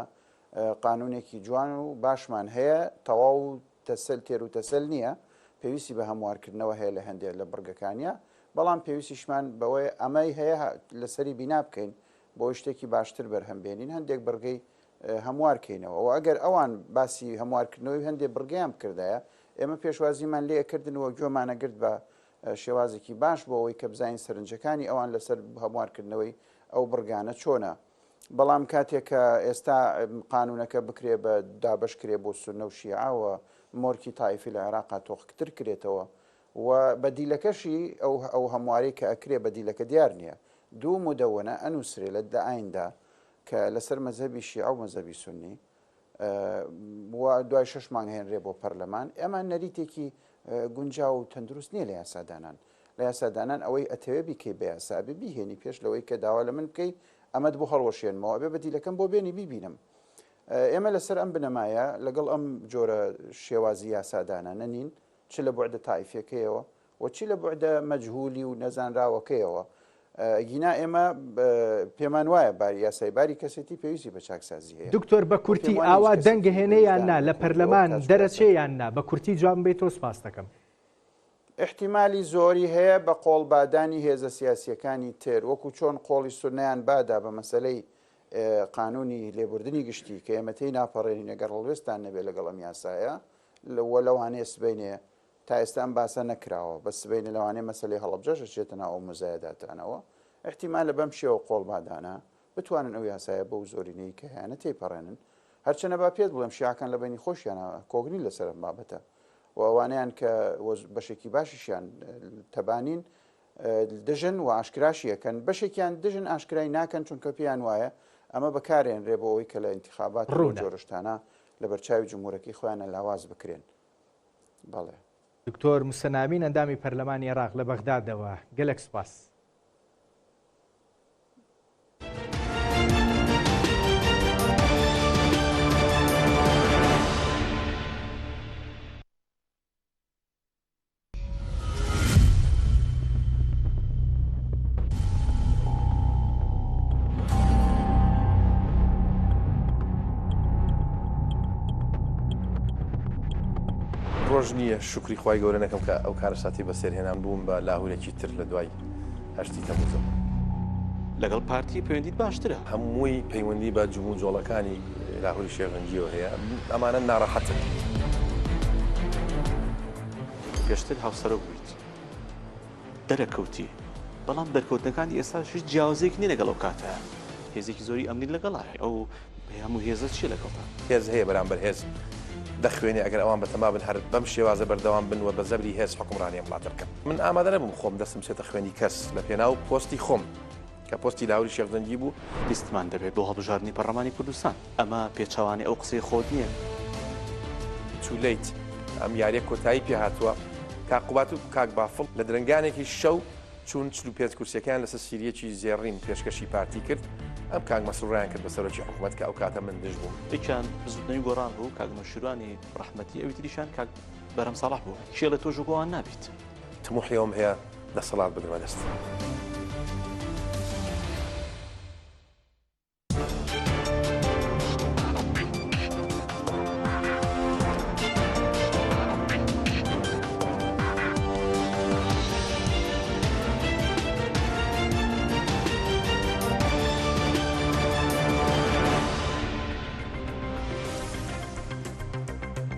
قانونێکی جوان و باشمان هەیە تەواو تەسەل تێر و تەسەل نییە، پێویستی بە هەموارکردنەوە هەیە لە هەندێک لە بڕگەکانیا، بەڵام پێویستیشمان بەوەیە ئەمەی هەیە لەسەری بینا بکەین بۆی شتێکی باشتر بەرهەم بێنین، هەندێک بڕگەی هەموار کەینەوە و ئەگەر ئەوان باسی هەموارکردنەوەی هەندێک بڕگەیان بکردایە ئێمە پێشوازیمان لێ ئەکردن و گوێمانەگرت بە شێوازێکی باش بۆ ئەوەی کە بزانین سەرنجەکانی ئەوان لەسەر هەموارکردنەوەی ئەو بڕگانە چۆنە. بەڵام کاتێک کە ئێستا قانونەکە بکرێ بە دابەش کرێ بۆ سوننە و شیعە و مۆرکی تائیفی لە عێراقا تۆخکتر کرێتەوە و بەدیلەکەشی ئەو ئەو هەموارەی کە ئەکرێ بەدیلەکە دیار نییە دوو مدەوەنە ئەنووسرێ لە لە ئایندا کە لەسەر مەزهەبی شیعە و مەزهەبی سوننی و دوای شەش مانگ هێنرێ بۆ پەرلەمان ئێمە نەریتێکی گونجاو و تەندروست نییە لە یاسادانان لە یاسادانان ئەوەی ئەتەوێ بیکەی بە یاسا ئەبێ بیهێنی پێش لەوەی کە داوا لە من بکەی ئەمەت بۆ هەڵوەشێنمەوە ئەبێ بەدیلەکەم بۆ بێنی بیبینم ئێمە لەسەر ئەم بنەمایە لەگەڵ ئەم جۆرە شێوازی یاسادانانە نین چ لە بوعدە تائیفیەکەیەوە و چی لە بوعدە مەجهولی و نەزانراوەکەیەوە گینا ئێمە پێمان وایە باری یاسای باری کەسێتی پێویستی بە چاکسازی هەیە. دکتۆر بە کورتی ئاوا دەنگ هێنێ یان نا لە پەرلەمان دەرەچێ یان نا بە کورتی جوابم بەیتەوە سپاست دەکەم. ئیحتیمالی زۆری هەیە بە قۆڵ بادانی هێزە سیاسییەکانی تر، وەکو چۆن قۆڵی سوننەیان بادا بە مەسەلەی قانونی لێبوردنی گشتی کە ئێمە تێی ناپەڕێنین ئەگەر هەڵوێستان نەبێ لەگەڵ ئەم یاسایە و لەوانەیە سبەینێ تا ئێستا ئەم باسە نەکراوە بەس سبەینێ لەوانەیە مەسەلەی هەڵەبجەش ئەچێتە ناو ئەو مزایەداتانەوە ئیحتیمالە بەم شێوە قۆڵ بادانە بتوانن ئەو یاسایە بەو زۆرینەی کە هەیانە تێیپەڕێنن هەرچەنە با پێت بڵێم شیعەکان لە بەینی خۆشیانە کۆک نین لەسەر ئەم بابەتە و ئەوانەیان کە بەشێکی باشیشیان تەبانین دژن و ئاشکراشی ئەکەن بەشێکیان دژن ئاشکرای ناکەن چونکە پێیان وایە ئەمە بەکارێنرێ بۆ ئەوەی کە لە ئینتخابات و ڕوونە. جۆرە شتانە لەبەرچاوی جمهورەکەی خۆیانە لاواز بکرێن بەڵێ. دکتۆر موسەنا ئەمین ئەندامی پەرلەمانی عێراق لە بەغدادەوە گەلەک سوپاس. ڕۆژ نییە شوکری خوای گەورە نەکەم کە ئەو کارەساتی بەسەر هێنام بووم بە لاهورێکی تر لە دوای هەشتی تەموزەوە. لەگەڵ پارتی پەیوەندیت باشترە؟ هەمووی پەیوەندی بە جموجۆڵەکانی لاهوری شێخ جەنگیەوە هەیە، ئەمانە ناڕەحەتن. پێشتر هاوسەرۆک بوویت دەرەکەوتی، بەڵام دەرکەوتنەکانی ئێستاش هیچ جیاوازیەک نیە لەگەڵ ئەو کاتە، هێزێکی زۆری ئەمنیت لەگەڵایە، ئەو هەموو هێزە چیە لەگەڵتا؟ هێز هەیە بەرامبەر هێز دەخوێنێ، ئەگەر ئەوان بەتەما بن هەر بەم شێوازە بەردەوام بن و بە زەبری هێز حوکمڕانی ئەم وڵاتە بکەن. من ئامادە نەبووم خۆم دەستم بچێتە خوێنی کەس لە پێناو پۆستی خۆم کە پۆستی لاهوری شێخ جەنگی بوو. لیستمان دەبێت بۆ هەڵبژاردنی پەڕلەمانی کوردستان، ئەمە پێچەوانەی ئەو قسەی خۆت نییە؟ Too late ئەم یاریە کۆتایی پێ هاتووە. کاک قوباد و کاک بافڵ لە درەنگانێکی شەو چوون 45 کورسیەکەیان لەسەر سیریەکی زێڕین پێشکەشی پارتی کرد، ئەم کاک مەسرورەیان کرد بە سەرۆکی حکومەت کە ئەو کاتە من دژ بووم. یەکیان بزوتنەوەی گۆڕان بوو کاک نەوشیروانی ڕەحمەتی، ئەوی تریشیان کاک بەرهەم ساڵح بوو. کێ ئەڵێ تۆش وەکو ئەوان نابیت؟ تموحی ئەوەم هەیە دەسەڵات بگرمە دەست.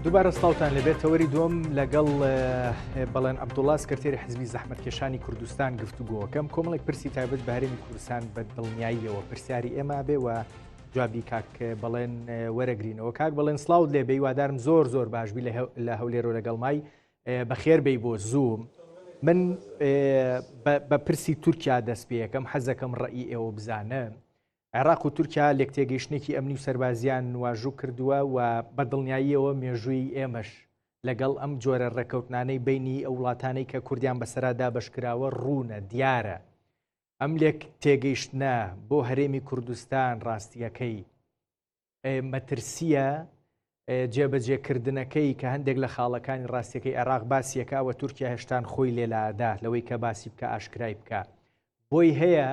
دووبارە سڵاوتان لەبێت تەوەری دووەم لەگەڵ بەڵێن عەبدوڵا سکرتێری حزبی زەحمەتکێشانی کوردستان گفتوگۆکەم کۆمەڵێک پرسی تایبەت بە هەرێمی کوردستان بە دڵنیاییەوە پرسیاری ئێمە بێ و جوابی کاک بەڵێن وەرەگرینەوە کاک بەڵێن سڵاوت لێ بێ هیوادارم زۆر زۆر باشبی لە هەولێرۆ لەگەڵ مای بەخێر بێی بۆ زووم من بە پرسی تورکیا دەست پێەکەم حەزەکەم ڕئی ئێوە بزانم عێراق و تورکیا لێکتێگەیشتنێکی ئەمنی و سەربازیان واژوو کردووە و بە دڵنیاییەوە مێژووی ئێمەش لەگەڵ ئەم جۆرە ڕێککەوتنانەی بەینی ئەو وڵاتانەی کە کوردیان بەسەرا دابەشکراوە ڕوونە، دیارە. ئەم لێک تێگەیشتنە بۆ هەرێمی کوردستان ڕاستییەکەی مەترسییە، جێبەجێکردنەکەی کە هەندێک لە خاڵەکانی ڕاستیەکەی عێراق باسیەکە و تورکیا هێشتان خۆی لێلادا لەوەی کە باسی بکە ئاشکرای بکە بۆی هەیە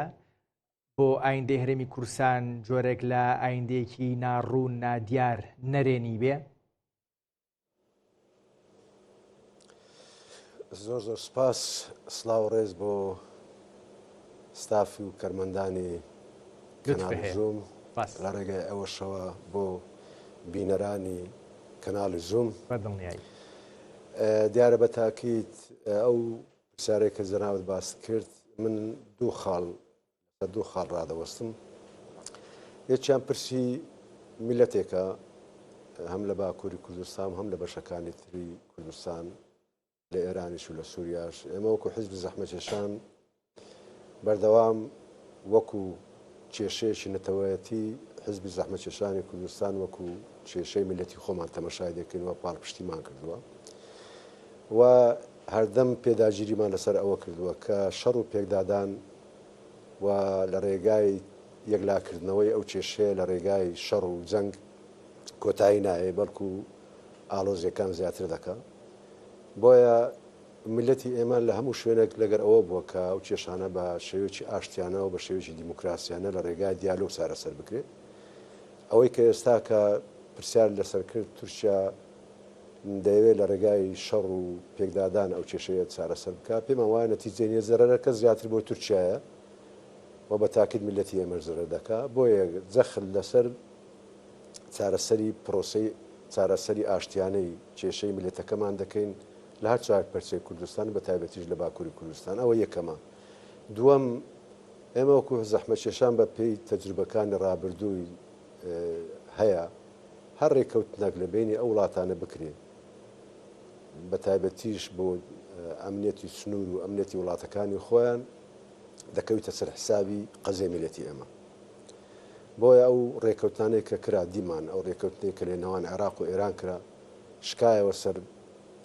بۆ ئایندەی هەرێمی کوردستان جۆرێک لە ئایندەیەکی ناڕوون نادیار نەرێنی بێ؟ زۆر زۆر سپاس سڵاو ڕێز بۆ ستافی و کەرمەندانی کەناڵی زووم لە ڕێگای ئەوەشەوە بۆ بینەرانی کەناڵی زووم بەدڵنیایی دیارە بە تاکیت ئەو پرسیارێک کە جەنابت باست کرد من دوو خاڵ لەسەر دوو خاڵ ڕادەوەستم یەکیان پرسی میلەتێکە هەم لە باکووری کوردستان هەم لە بەشەکانی تری کوردستان لە ئێرانیش و لە سووریاش ئێمە وەکو حیزبی زەحمەتکێشان بەردەوام وەکو کێشەیەکی نەتەوەیەتی حیزبی زەحمەتکێشانی کوردستان وەکو کێشەی میلەتی خۆمان تەمەشای دەکەین و پاڵپشتیمان کردووە و هەردەم پێداگیریمان لەسەر ئەوە کردووە کە شەڕ و پێکدادان و لە ڕێگای یەکلاکردنەوەی ئەو کێشەیە لە ڕێگای شەڕ و جەنگ کۆتایی نایێ بەڵکو ئاڵۆزیەکان زیاتر دەکا بۆیە میللەتی ئێمە لە هەموو شوێنێک لەگەر ئەوە بووە کە ئەو کێشانە بە شێوەیەکی ئاشتیانە و بە شێوەیەکی دیموکراسیانە لە ڕێگای دیالۆگ چارەسەر بکرێت. ئەوەی کە ئێستا کە پرسیار لەسەر کرد تورکیا دەیەوێت لە ڕێگای شەڕ و پێکدادان ئەو کێشەیە چارەسەر بکات، پێمان وایە نەتیجەی نییە، زەرەرەکە زیاتر بۆ تورکیایە و بە تاکید میللەتی ئێمەش زەرەر دەکات، بۆیە جەخت لەسەر چارەسەری پرۆسەی چارەسەری ئاشتیانەی کێشەی میللەتەکەمان دەکەین لە هەر چوار پەرچەی کوردستان بە تایبەتیش لە باکووری کوردستان ئەوە یەکەمە. دووەم، ئێمە وەکوو زەحمەتکێشان بە پێی تەجروبەکانی ڕابردووی هەیە هەر ڕێککەوتنەک لە بەینی ئەو وڵاتانە بکرێ بە تایبەتیش بۆ ئەمنیەتی سنوور و ئەمنیەتی وڵاتەکانی خۆیان دەکەویتە سەر حسابی قەزیەی میللەتی ئێمە. بۆیە ئەو ڕێککەوتنانەی کە کرا دیمان ئەو ڕێککەوتنەی کە لە نێوان عێراق و ئێران کرا شکایەوە سەر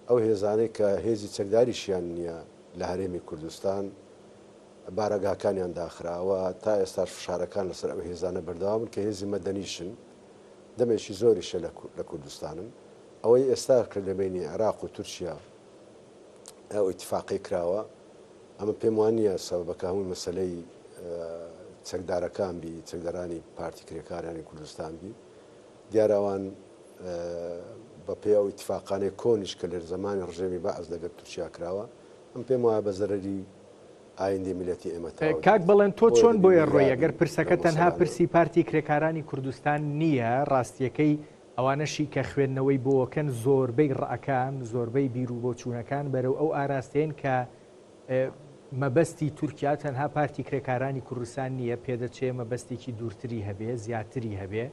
ئەو هێزانەی کە هێزی چەکداریشیان نییە لە هەرێمی کوردستان بارەگاکانیان داخرا و تا ئێستاش فشارەکان لەسەر ئەو هێزانە بەردەوامن کە هێزی مەدەنیشن دەمێکی زۆریشە لە کوردستانن ئەوەی ئێستا کە لە بەینی عێراق و تورکیا ئەو ئیتفاقەی کراوە ئەمە پێم وا نییە سەبەبەکە هەمووی مەسەلەی چەکدارەکان بی چەکدارانی پارتی کرێکارانی کوردستان بی دیارە ئەوان. بە پێی ئەو ئیتفاقانەی کۆنیش کە لە زەمانی ڕژێمی بەعس لەگەر تورکیا کراوە، من پێم وایە بە زەرەری ئایندەی میللەتی ئێمە تەواو کاک دەبێت. بەڵێن تۆ بۆیە چۆن دەبی بۆیە وریا ڕۆی ئەگەر بین لەو پرسەکە تەنها مەسەلانەوە. پرسی پارتی کرێکارانی کوردستان نییە ڕاستیەکەی ئەوانەشی کە خوێندنەوەی بۆکەن زۆربەی ڕەئەکان زۆربەی بیروبۆچوونەکان بەرەو ئەو ئاراستەیەن کە مەبەستی تورکیا تەنها پارتی کرێکارانی کوردستان نییە پێدەچێ مەبەستێکی دوورتری هەبێ زیاتری هەبێ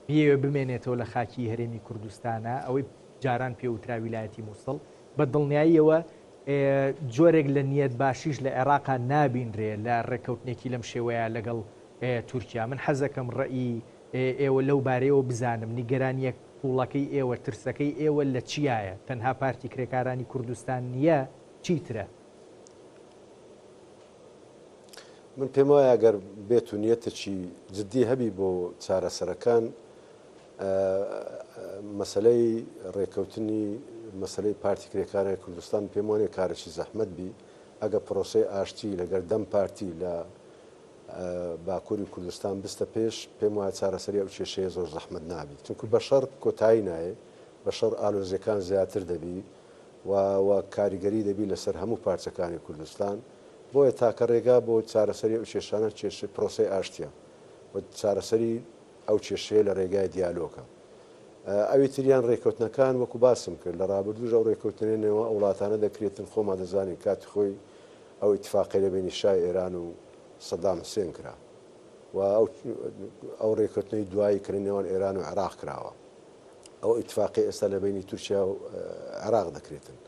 بیەوێ بمێنێتەوە لە خاکی هەرێمی کوردستانا ئەوەی جاران پێ وترا ویلایەتی موسڵ بە دڵنیاییەوە جۆرێک لە نیەت باشیش لە عێراقا نابینرێ لە ڕێککەوتنێکی لەم شێوەیە لەگەڵ تورکیا من حەزەکەم ڕەئی ئێوە لەو بارەیەوە بزانم نیگەرانیە قوڵەکەی ئێوە ترسەکەی ئێوە لە چیایە تەنها پارتی کرێکارانی کوردستان نییە چیترە؟ من پێم وایە ئەگەر بێت و نیەتێکی جدی هەبی بۆ چارەسەرەکان مەسەلەی ڕێکەوتنی مەسەلەی پارتی کرێکارانی کوردستان پێم وانیە کارێکی زەحمەت بی ئەگە پرۆسەی ئاشتی لەگەر دەم پارتی لە باکووری کوردستان بستە پێش پێم وایە چارەسەری ئەو کێشەیە زۆر زەحمەت نابی چونکو بە شەڕ کۆتایی نایێ بە شەڕ ئالۆزیەکان زیاتر دەبی و و کاریگەری دەبی لەسەر هەموو پارچەکانی کوردستان بۆیە تاکە ڕێگا بۆ چارەسەری ئەو کێشانە کێشەی پرۆسەی ئاشتیە و چارەسەری ئەو کێشەیە لە ڕێگای دیالۆکە. ئەوی تریان ڕێکەوتنەکان وەکو باسم کرد لە ڕابردووش ئەو ڕێکەوتنەی نێوان ئەو وڵاتانە دەکرێتن خۆمان دەزانین کاتی خۆی ئەو ئیتفاقەی لە بەینی شای ئێران و سەدام حسێن کرا و ئەو ئەو ڕێکەوتنەی دوایی کە لە نێوان ئێران و عێراق کراوە ئەو ئیتفاقەی ئێستا لە بەینی تورکیا و عێراق دەکرێتن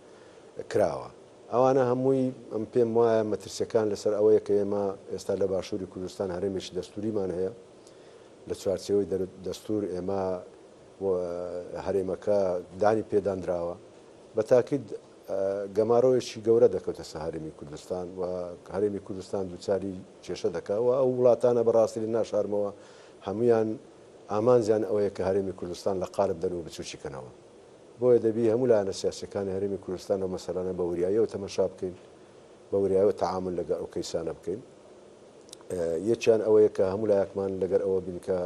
کراوە. ئەوانە هەمووی ئەم پێم وایە مەترسیەکان لەسەر ئەوەیە کە ئێمە ئێستا لە باشووری کوردستان هەرێمێکی دەستووریمان هەیە لە چوارچێوەی دەستوور ئێمە هەرێمەکە دانی پێدانراوە بە تاکید گەمارۆیەکی گەورە دەکەوتە سەر هەرێمی کوردستان و هەرێمی کوردستان دووچاری کێشە دەکا و ئەو وڵاتانە بەڕاستی لە ناشارمەوە هەمویان ئامانجیان ئەوەیە کە هەرێمی کوردستان لە قالب دەن و بچوکی کەنەوە. بۆیە دەبی هەموو لایەنە سیاسیەکانی هەرێمی کوردستان لەو مەسەلانە بە وریاییەوە تەمەشا بکەین، بە وریایەوە تەعامول لەگەر ئەو کەیسانە بکەین. یەکیان ئەوەیە کە هەموو لایەکمان لەگەر ئەوە بین کە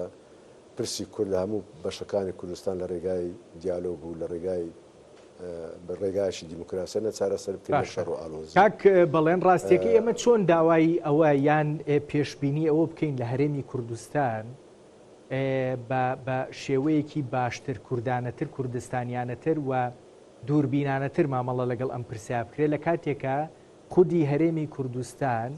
پرسی کورد لە هەموو بەشەکانی کوردستان لە ڕێگای دیالۆگ و لە ڕێگای بە ڕێگایەکی دیموکراسیانە چارەسەر بکەین نەک باشە شەڕ و ئالۆزی. کاک بەڵێن ڕاستیەکەی ئێمە چۆن داوای ئەوە یان پێشبینی ئەوە بکەین لە هەرێمی کوردستان بە بە شێوەیەکی باشتر، کوردانەتر، کوردستانیانەتر و دووربینانەتر مامەڵە لەگەڵ ئەم پرسە بکرێت لە کاتێکا خودی هەرێمی کوردستان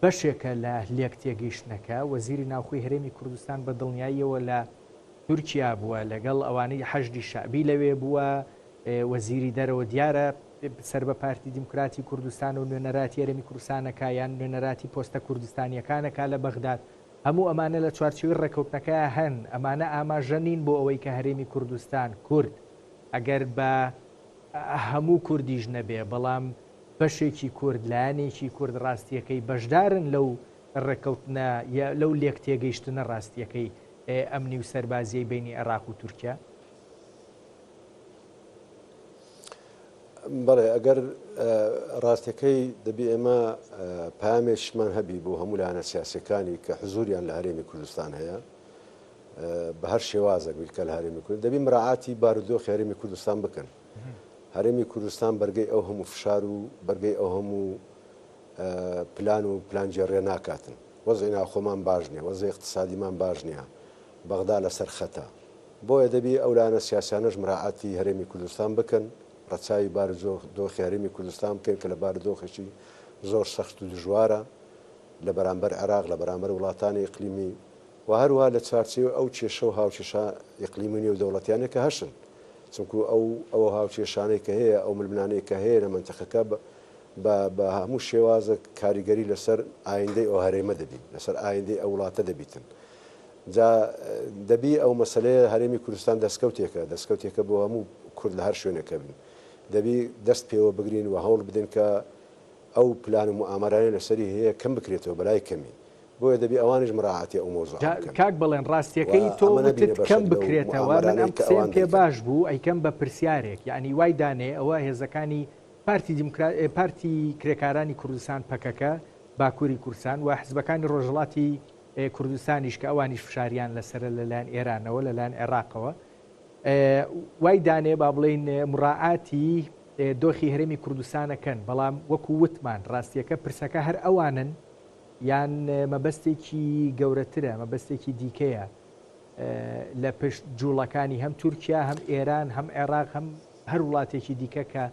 بەشێکە لە لێکتێگەیشتنەکە، وەزیری ناوخۆی هەرێمی کوردستان بە دڵنیاییەوە لە تورکیا بووە لەگەڵ ئەوانەی حەشدی شەعبی لەوێ بووە، وەزیری دەرەوە دیارە سەر بە پارتی دیموکراتی کوردستان و نوێنەراتی هەرێمی کوردستانەکە یان نوێنەراتی پۆستە کوردستانیەکانەکە لە بەغداد هەموو ئەمانە لە چوارچێوەی ڕێککەوتنەکەیا هەن، ئەمانە ئاماژە نین بۆ ئەوەی کە هەرێمی کوردستان، کورد، ئەگەر بە هەموو کوردیش نەبێ، بەڵام بەشێکی کورد، لایەنێکی کورد ڕاستییەکەی بەشدارن لەو ڕێککەوتنە یا لەو لێکتێگەیشتنە ڕاستییەکەی ئەمنی و سەربازییەی بەینی عێراق و تورکیا؟ بەڵێ ئەگەر ڕاستەکەی دەبی ئێمە پامێکمان هەبی بۆ هەموو لایەنە سیاسەکانی کە حزوریان لە هەرێمی کوردستان هەیە بە هەر شێوازێک بیت کە لە هەرێمی کورد دەبی مراعاتی بارودۆخی هەرێمی کوردستان بکەن هەرێمی کوردستان بەرگەی ئەو هەموو فشار و بەرگەی ئەو هەموو پلان و پلانگێڕیە ناکاتن وەزعی ناوخۆمان باش نییە وەزعی اقتصادیمان باش نییە بەغدا لەسەر خەتە بۆیە دەبی ئەو لایەنە سیاسیانەش مراعاتی هەرێمی کوردستان بکەن، ڕەچاوی بارودۆخی هەرێمی کوردستان بکەن کە لە بارودۆخێکی زۆر سەخت و دژوارە لە بەرامبەر عێراق، لە بەرامبەر وڵاتانی ئیقلیمی و هەروەها لە چوارچێوەی ئەو کێشە و هاوکێشە ئیقلیمی و نێودەوڵەتیانەی کە هەشن. چونکو ئەو ئەو هاوکێشانەی کە هەیە، ئەو ململانێی کە هەیە لە مەنتیقەکە بە بە هەموو شێوازێک کاریگەری لەسەر ئایندەی ئەو هەرێمە دەبی، لەسەر ئایندەی ئەو وڵاتە دەبیتن. جا دەبی ئەو مەسەلەیە هەرێمی کوردستان دەستکەوتێکە، دەستکەوتێکە بۆ هەموو کورد لە هەر شوێنێک هەبن. دەبی دەست پێوە بگرین و هەوڵ بدەین کە ئەو پلان و موئامەرانەی لەسەری هەیە کەم بکرێتەوە بەلای کەمی. بۆیە دەبی ئەوانیش مراعاتی ئەو مەوزوعە جا بکەن کاک بەڵێن و ڕاستیەکەی تۆ ئەمە وتت نەبینە کەم بەشێک لەو بکرێتەوە من ئەم موئامەرانەی کە قسەیەم ئەوان پێ دەیکەن. باش بوو ئەیکەم بە پرسیارێک یەعنی وای دانێ ئەوە هێزەکانی پارتی دیموکرا پارتی کرێکارانی کوردستان پەکەکە باکوری کوردستان و حزبەکانی ڕۆژهەڵاتی کوردستانیش کە ئەوانیش فشاریان لەسەرە لەلایەن ئێرانەوە لەلایەن عێراقەوە. وای دانێ با بڵێین مراعاتی دۆخی هەرێمی کوردستانەکەن بەڵام وەکو وتمان ڕاستیەکە پرسەکە هەر ئەوانن یان مەبەستێکی گەورەترە مەبەستێکی دیکەیە لە پشت جوڵەکانی هەم تورکیا هەم ئێران هەم عێراق هەم هەر وڵاتێکی دیکە کە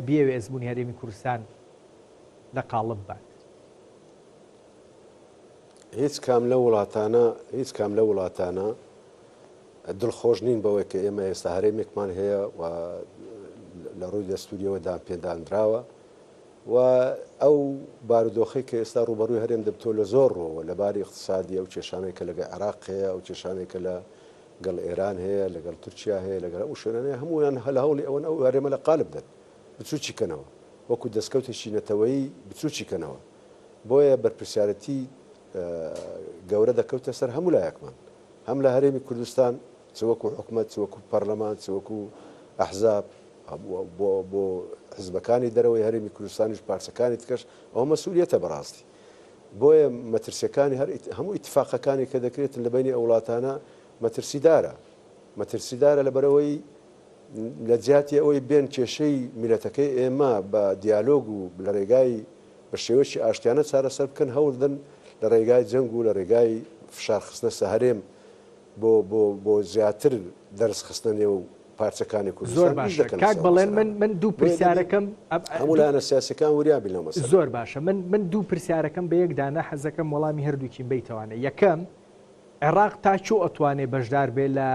بیەوێ ئەزموونی هەرێمی کوردستان لە قاڵب بات. هیچ کام لەو وڵاتانە هیچ کام لەو وڵاتانە دڵخۆش نین بەوەی کە ئێمە ئێستا هەرێمێکمان هەیە و لە ڕووی دەستوریەوە دانپێدانراوە و ئەو بارودۆخەی کە ئێستا ڕووبەڕووی هەرێم دەبتەوە لە زۆر ڕووەوە لە باری ئیقتسادی ئەو کێشانەی کە لەگەڵ عێراق هەیە ئەو کێشانەی کە لە گەڵ ئێران هەیە لەگەڵ تورکیا هەیە لەگەڵ ئەو شوێنانە هەموویان لە هەوڵی ئەوەن ئەو هەرێمە لە قالب دەن بچووکی کەنەوە وەکو دەستکەوتێکی نەتەوەیی بچووکی کەنەوە بۆیە بەرپرسیارەتی گەورە دەکەوتە سەر هەموو لایەکمان هەم لە هەرێمی کوردستان چ وەکو حکومەت چ وەکو پەرلەمان چ وەکو ئەحزاب بۆ بۆ حزبەکانی دەرەوەی هەرێمی کوردستانیش پارچەکانی تکەش ئەوە مەسئولیەتە بەڕاستی بۆیە مەترسیەکانی هەر هەموو ئیتفاقەکانی کە دەکرێتن لە بینی ئەو وڵاتانە مەترسیدارە مەترسیدارە لەبەرئەوەی لە جیاتی ئەوەی بێن کێشەی میلەتەکەی ئێمە بە دیالۆگ و لە ڕێگای بە شێوەیەکی ئاشتیانە چارەسەر بکەن هەوڵدەن لە ڕێگای جەنگ و لە ڕێگای فشار خستنە سە هەرێم بۆ بۆ بۆ زیاتر دەرس خستنە نێو پارچەکانی زۆر کوردستان ئیش باشە دەکەن کاک لەسەر ئەو بەڵێن من مەسەلانە من دوو بۆیە دەبی پرسیارەکەم ئەم ئە هەموو دوو لایەنە سیاسیەکان وریا بین لەو مەسەلەیە. زۆر باشە من من دوو پرسیارەکەم بە یەک دانە حەزەکەم وەڵامی هەردووکیم بەیتەوانێ یەکەم عێڕاق تا کوێ ئەتوانێ بەشدار بێ لە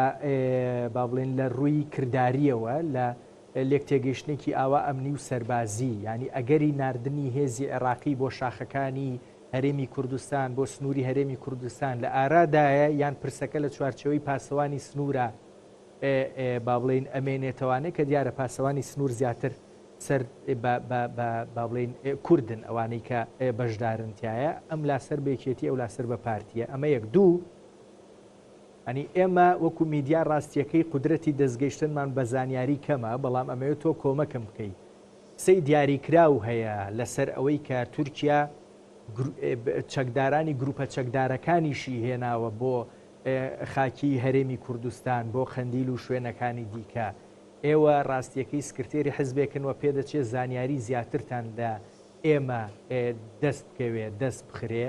با بڵێین لە ڕووی کردارییەوە لە لێکتێگەیشتنێکی ئاوا ئەمنی و سەربازی، یانی ئەگەری ناردنی هێزی عێڕاقی بۆ شاخەکانی هەرێمی کوردستان، بۆ سنووری هەرێمی کوردستان لە ئارادایە یان پرسەکە لە چوارچێوەی پاسەوانی سنوورا با بڵێین ئەمێنێتەوانێ کە دیارە پاسەوانی سنوور زیاتر سەر بە بە بە با بڵێین کوردن ئەوانەی کە بەشدارن تیایا ئەم لا سەر بە یەکێتی ئەو لا سەر بە پارتیە ئەمە یەک دوو ئەنی ئێمە وەکو میدیا ڕاستیەکەی قودرەتی دەستگەیشتنمان بە زانیاری کەمە بەڵام ئەمەوێت تۆ کۆمەکم بکەی قسەی دیاریکراو هەیە لەسەر ئەوەی کە تورکیا چەکدارانی گروپە چەکدارەکانیشی هێناوە بۆ خاکی هەرێمی کوردستان بۆ قەندیل و شوێنەکانی دیکە ئێوە ڕاستیەکەی سکرتێری حزبێکن و پێدەچێ زانیاری زیاترتان لە ئێمە دەست بکەوێ، دەست بخرێ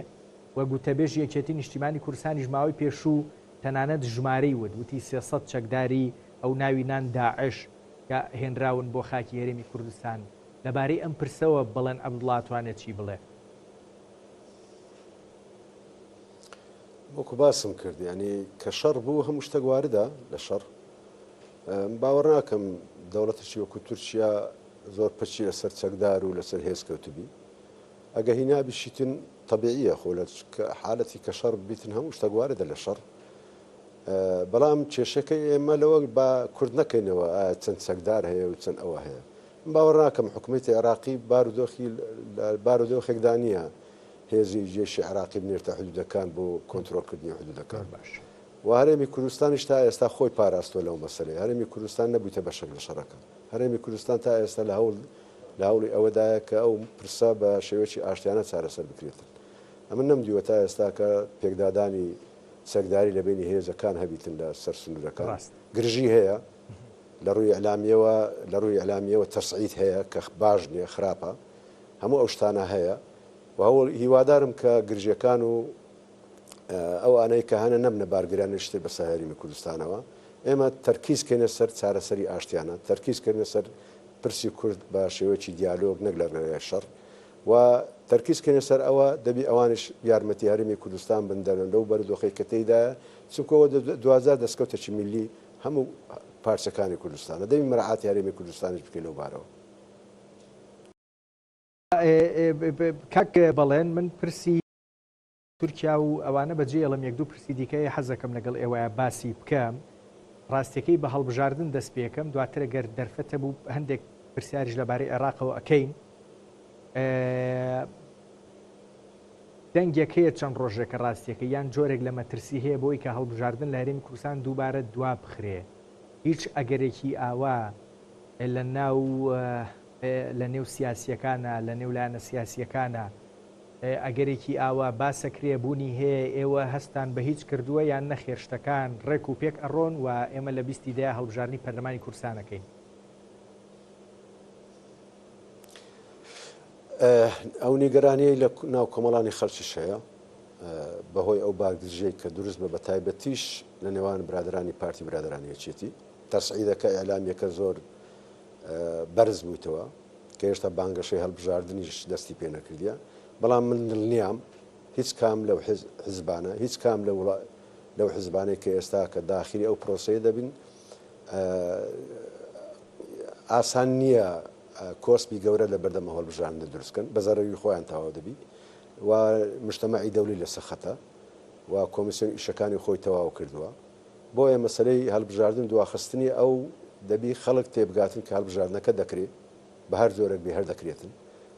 و گوتەبێژی یەکێتی نیشتیمانی کوردستانیش ماوەی پێشوو تەنانەت ژمارەی وت، وتی 300 چەکداری ئەو ناوی نان داعش کە هێنراون بۆ خاکی هەرێمی کوردستان. لەبارەی ئەم پرسەوە بەڵێن عەبدوڵا ئەتوانێ چی بڵێ؟ وەکو باسم کرد یانی کە شەڕ بوو هەموو شتێک واردە لە شەڕ من باوەڕ ناکەم دەوڵەتێکی وەکو تورکیا زۆر پرچی لەسەر چەکدار و لەسەر هێز کەوتبی. ئەگە هینابیشیتن تەبیعیە خۆ لە حالەتی کە شەڕ بیتن هەموو شتەک واردە لە شەڕ. بەڵام کێشەکەی ئێمە لەوە با کورد نەکەینەوە ئایا چەند چەکدار هەیە و چەند ئەوە هەیە. من باوەڕ ناکەم حکوومەتی عێراقی بارودۆخی بارودۆخێکدا نییە هێزی جێشی عێراقی بنێرتە حدودەکان بۆ کۆنترۆڵکردنی حدودەکان. باش. و هەرێمی کوردستانیش تا ئێستا خۆی پاراستوە لەو مەسەلەیە. هەرێمی کوردستان نەبوویتە بەشێک لە شەڕەکە. هەرێمی کوردستان تا ئێستا لە هەوڵ لە هەوڵی ئەوەدایە کە ئەو پرسە بە شێوەیەکی ئاشتیانە چارەسەر بکرێتن. ئەمن نەمدیوە تا ئێستا کە پێکدادانی چەکداری لە بەینی هێزەکان هەبیتن لە سەر سنوورەکان. ڕاستە. گرژی هەیە. لە ڕووی ئیعلامییەوە لە ڕووی ئیعلامییەوە تەسعید هەیە کە باش نییە، خراپە. هەموو ئەو شتانە هەیە و هەوڵ هیوادارم کە گرژییەکان و ئەو ئانەی کە هەنە نەبنە بارگرانی شتێ بەسەر هەرێمی کوردستانەوە. ئێمە تەرکیز کەینە سەر چارەسەری ئاشتیانە، تەرکیز کەینە سەر پرسی کورد بە شێوەیەکی دیالۆگ نەک لە ڕێگای شەڕ و تەرکیز کەینە سەر ئەوە دەبی ئەوانیش یارمەتی هەرێمی کوردستان بن دەرن لەو بارودۆخەی کە تێیدایە، چونکە ئەوە دواجار دەستکەوتێکی میللی هەموو پارچەکانی کوردستانە، دەبی مەراعاتی هەرێمی کوردستانیش بکەین لەو بارەوە. کاک بەڵێن من پرسی تورکیا و ئەوانە بەجێ ئێڵم یەک دوو پرسی دیکە هەیە حەزەکەم لەگەڵ ئێوەیا باسی بکەم ڕاستیەکەی بە هەڵبژاردن دەست پێکەم دواتر گەر دەرفەت هەبوو هەندێک پرسیاریش لەبارەی عێراقەوە ئەکەین دەنگێک هەیە چەند ڕۆژێکە ڕاستیەکە یان جۆرێک لە مەترسی هەیە بۆی کە هەڵبژاردن لە هەرێمی کوردستان دووبارە دوا بخرێ هیچ ئەگەرێکی ئاوا لە ناو لە نێو سیاسیەکانە لە نێو لایەنە سیاسیەکانە. ئەگەرێکی ئاوا باسەکرێ بوونی هەیە ئێوە هەستان بە هیچ کردووە یان نەخێر شتەکان ڕێک و پێک ئەڕۆن و ئێمە لە بیستی دەیا هەڵبژاردنی پەرلەمانی کوردستان ئەکەین؟ ئەو نیگەرانیەی لە ناو کۆمەڵانی خەڵکیش هەیە بەهۆی ئەو بارگرژیەی کە دروست بە بەتایبەتیش لە نێوان برادەرانی پارتی برادەرانی یەکێتی تەسعیدەکە ئیعلامیەکە زۆر بەرز بوویتەوە کە هێشتا بانگەشەی هەڵبژاردنیش دەستی پێ نەکردیە بەڵام من دڵنیام هیچ کام لەو حزبانە هیچ کام لە لەو حزبانەی کە ئێستا کە داخلی ئەو پرۆسەیە دەبین ئاسان نییە کۆسپی گەورە لە بەردەم ئەو هەڵبژاردنە دروست کەن بە زەرەری خۆیان تەواو دەبی و مجتەمەعی دەولی لەسەر خەتە و کۆمیسیۆن ئیشەکانی خۆی تەواو کردووە بۆیە مەسەلەی هەڵبژاردن دواخستنی ئەو دەبی خەڵک تێبگاتن کە هەڵبژاردنەکە دەکرێ بە هەر جۆرێک بێ هەر دەکرێتن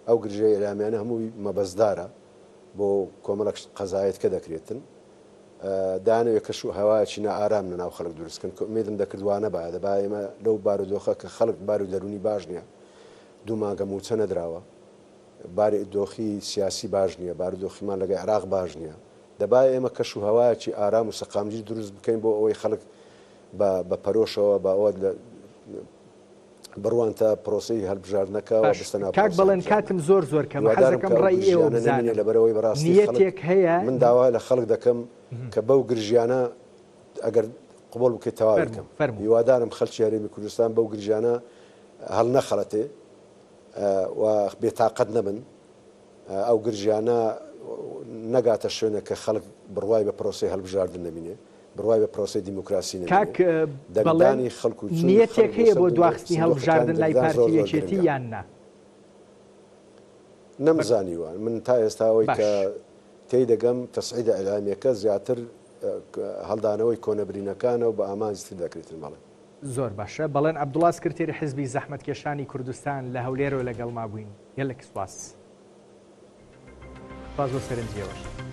ئەو گرژە ئیعلامیانە هەمووی مەبەستدارە بۆ کۆمەڵێک قەزایەت کە دەکرێتن دانەوێ کەش و هەوایەکی نائارام لە ناو خەڵک دروست کەن کە ئومێدم دەکرد وا نەبایە دەبا ئێمە لەو بارودۆخە کە خەڵک بارو دەروونی باش نییە دوو مانگە مووچە نەدراوە باری دۆخی سیاسی باش نییە بارودۆخیمان لەگە عێراق باش نییە دەبا ئێمە کەش و هەوایەکی ئارام و سەقامگیر دروست بکەین بۆ ئەوەی خەڵک بە بە پەرۆشەوە بە ئەوە بڕوانتە پرۆسەی هەلبژاردنەکە و باش بستە ناو کاک پرۆسەی بەڵێن کاتم هەلبژاردنەکە زۆر زۆر کەمە هیوادارم حەزەکەم کە ئەو ڕای ئێوە گرژیانە نەمینێ بزانم لەبەرئەوەی بەڕاستی خەڵک نیەتێک هەیە من داوا لە خەڵک دەکەم کە بەو گرژیانە ئەگەر قبوڵ بکەیت تەواوی فەرموو کەم فەرموو. هیوادارم خەڵکی هەرێمی کوردستان بەو گرژیانە هەڵنەخەڵەتێ و بێتاقەت نەبن ئەو گرژیانە نەگاتە شوێنێک کە خەڵک بڕوای بە پرۆسەی هەڵبژاردن نەمینێ، بڕوای بە پرۆسەی دیموکراسی نەمینێ. کاک بەڵێن دەنگدانی خەڵک و چوونی نیەتێک خەڵک بۆ هەیە سەر بۆ دواخستنی سندوقەکانی هەڵبژاردن لای دەنگدان پارتی زۆر و زۆر یەکێتی گرنگە. یان نا؟ نەمزانیوە. من تا ئێستا ئەوەی باش. کە تێی دەگەم تەسعیدە ئیعلامییەکە زیاتر هەڵدانەوەی کۆنە برینەکانە و بە ئامانج تر دەکرێتن. بەڵێ. زۆر باشە. بەڵێن عەبدوڵا سکرتێری حیزبی زەحمەتکێشانی کوردستان لە هەولێرەوە لەگەڵما بووین. گەلەک سوپاس. سوپاس بۆ سەرنجی ئێوەش.